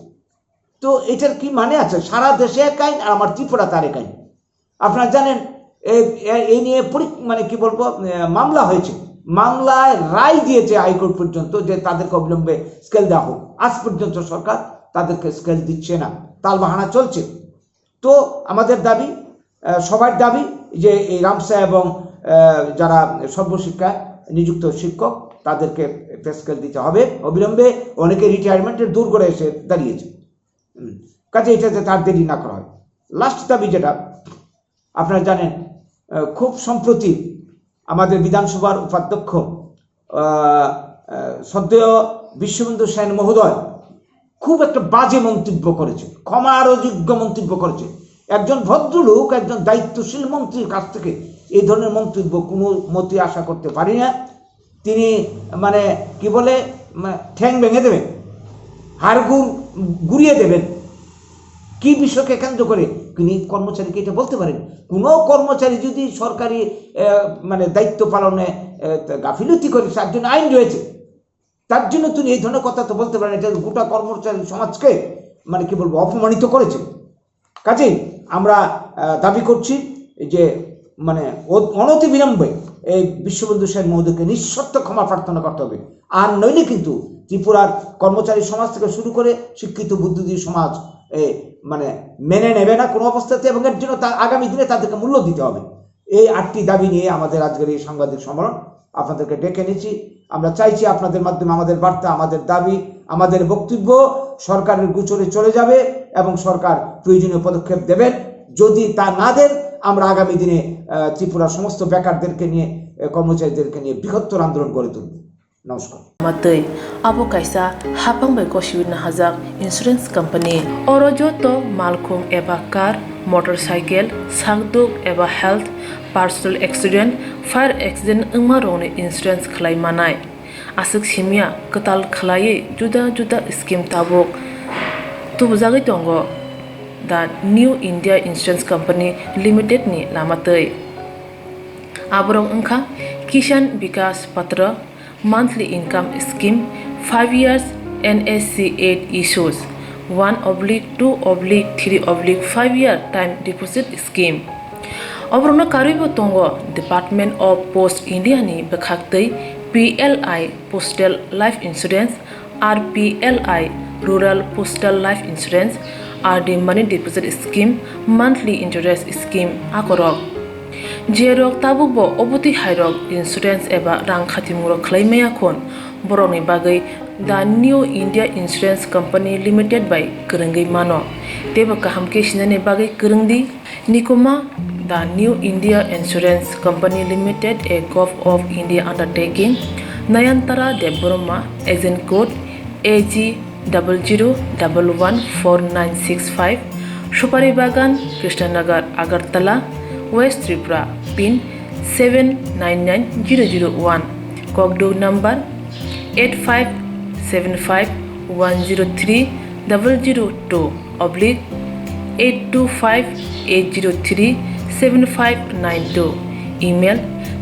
তো এটার কি মানে আছে? সারা দেশে এক আইন আর আমার ত্রিপুরাতে আরেক আইন। আপনারা জানেন, এ-, এ-, এই নিয়ে পরি-, মানে, কি বলবো, এ, মামলা হয়েছে। মামলায় রায় দিয়েছে হাইকোর্ট পর্যন্ত যে তাদেরকে অবিলম্বে স্কেল দেওয়া হোক। আজ পর্যন্ত সরকার তাদেরকে স্কেল দিচ্ছে না, তালবাহানা চলছে। তো আমাদের দাবি, আহ, সবার দাবি যে এই রামসা এবং, আহ, যারা সর্বশিক্ষা নিযুক্ত শিক্ষক, তাদেরকে পে স্কেল দিতে হবে অবিলম্বে। অনেকে রিটায়ারমেন্টের দূর করে এসে দাঁড়িয়েছে। হুম, কাজে এটা যাতে আর দেরি না করা হয়। লাস্ট দাবি যেটা, আপনারা জানেন, আহ, খুব সম্প্রতি আমাদের বিধানসভার উপাধ্যক্ষ, আহ, আহ, শ্রদ্ধেয় বিশ্ববন্ধু সেন মহোদয় খুব একটা বাজে মন্তব্য করেছে, ক্ষমার অযোগ্য মন্তব্য করেছে। একজন ভদ্রলোক, একজন দায়িত্বশীল মন্ত্রীর কাছ থেকে এই ধরনের মন্তব্য কোনো মতে আশা করতে পারি না। তিনি, মানে, কি বলে, মা-, ঠ্যাং ভেঙে দেবেন, হাড় গুড় গুড়িয়ে দেবেন। কি বিষয়কে কেন্দ্র করে? তিনি কর্মচারীকে এটা বলতে পারেন। কোনো কর্মচারী যদি সরকারি, আহ, মানে, দায়িত্ব পালনে, আহ, গাফিলতি করে, তার জন্য আইন রয়েছে। তার জন্য তিনি এই ধরনের কথা তো বলতে পারেন। এটা গোটা কর্মচারী সমাজকে, মানে, কি বলবো, অপমানিত করেছে। কাজেই আমরা, আহ, দাবি করছি যে, মানে, অ-, অনতিবিলম্বে এই বিশ্ববন্ধু সেন মহোদয়কে নিঃশর্ত ক্ষমা প্রার্থনা করতে হবে। আর নইলে কিন্তু ত্রিপুরার কর্মচারী সমাজ থেকে শুরু করে শিক্ষিত বুদ্ধিজীবী সমাজ, এ, মানে, মেনে নেবে না কোনো অবস্থাতে, এবং এর জন্য তা আগামী দিনে তাদেরকে মূল্য দিতে হবে। এই আটটি দাবি নিয়ে আমাদের আজকের এই সাংবাদিক সম্মেলন। আপনাদেরকে ডেকে এনেছি। আমরা চাইছি আপনাদের মাধ্যমে আমাদের বার্তা, আমাদের দাবি, আমাদের বক্তব্য সরকারের গোচরে চলে যাবে এবং সরকার প্রয়োজনীয় পদক্ষেপ দেবেন। যদি তা না দেন, আমরা আগামী দিনে, আহ, ত্রিপুরার সমস্ত বেকারদেরকে নিয়ে, আহ, কর্মচারীদেরকে নিয়ে বৃহত্তর আন্দোলন গড়ে তুলব। নমস্কার। Matwi, abo kaisa haphang bai gosiwi nahajak insurance company. Oro joto malkhung eba car, motorcycle, sakduk eba health, personal accident, fire accident wngma rokni insurance khlai manai. Aswk simya kwtal khlaiwi juda juda scheme tabuk tubujagwi tongo the New India Insurance Company Limited ni lama twi. Aborok wngkha Kisan Vikas Patra, monthly income scheme, five years N S C eight issues, one oblique two oblique three oblique five year time deposit scheme. Oborokno karwibo tongo Department of Post India ni bwkhaktwi P L I Postal Life Insurance, R P L I Rural Postal Life Insurance, R D Money Deposit Scheme, Monthly Interest Scheme akorok. Jerok tabukbo obotwi hairok insurance eba rang khatimungrok khlai maya khun, borokni bagwi The New India Insurance Company Limited bai kwrwngwi mano, teibo kaham khe sinani bagwi kwrwng di. Nikuma, The New India Insurance Company Limited, a Govt of India undertaking, Nayantara Debbarma, agent code A G double zero double one four nine six five, Supari Bagan, Krishnanagar, Agartala, West Tripura, pin seven nine nine zero zero one, Kokduk number eight five seven five one zero three double zero two oblique eight two five eight zero three seven five nine two, email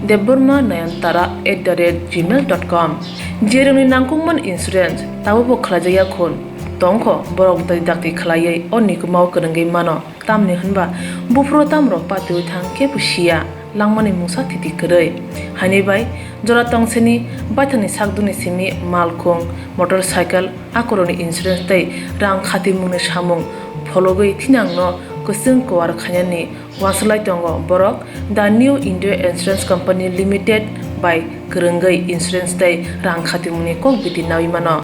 debbarma nayantara at the rate gmail dot com. Jerokni nangkukmani insurance tabukbo khlaijakya khun tongkho, borok dakti dakti khlaiwi o nikumao kwrwngwi mano. Tamni hwnba buphuru tamrok patiwi thang khe bo siya, langmani mungsa thiti kwrwi. Haini bai jora tongsini baithangni sakdukni simi malkhung, motorcycle, akorokni insurance tei rang khatimungni samung phologwi thinangno kwchwng kuar khainani uansuk lai tongo borok The New India Insurance Company Limited bai kwrwngwi insurance tei rang khatimungni kok biti naui mano.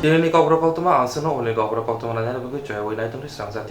Tinini kokborok koktwma ang chwngno uni kokborok koktwma nainani bagwi choyawi naitukni srangjati.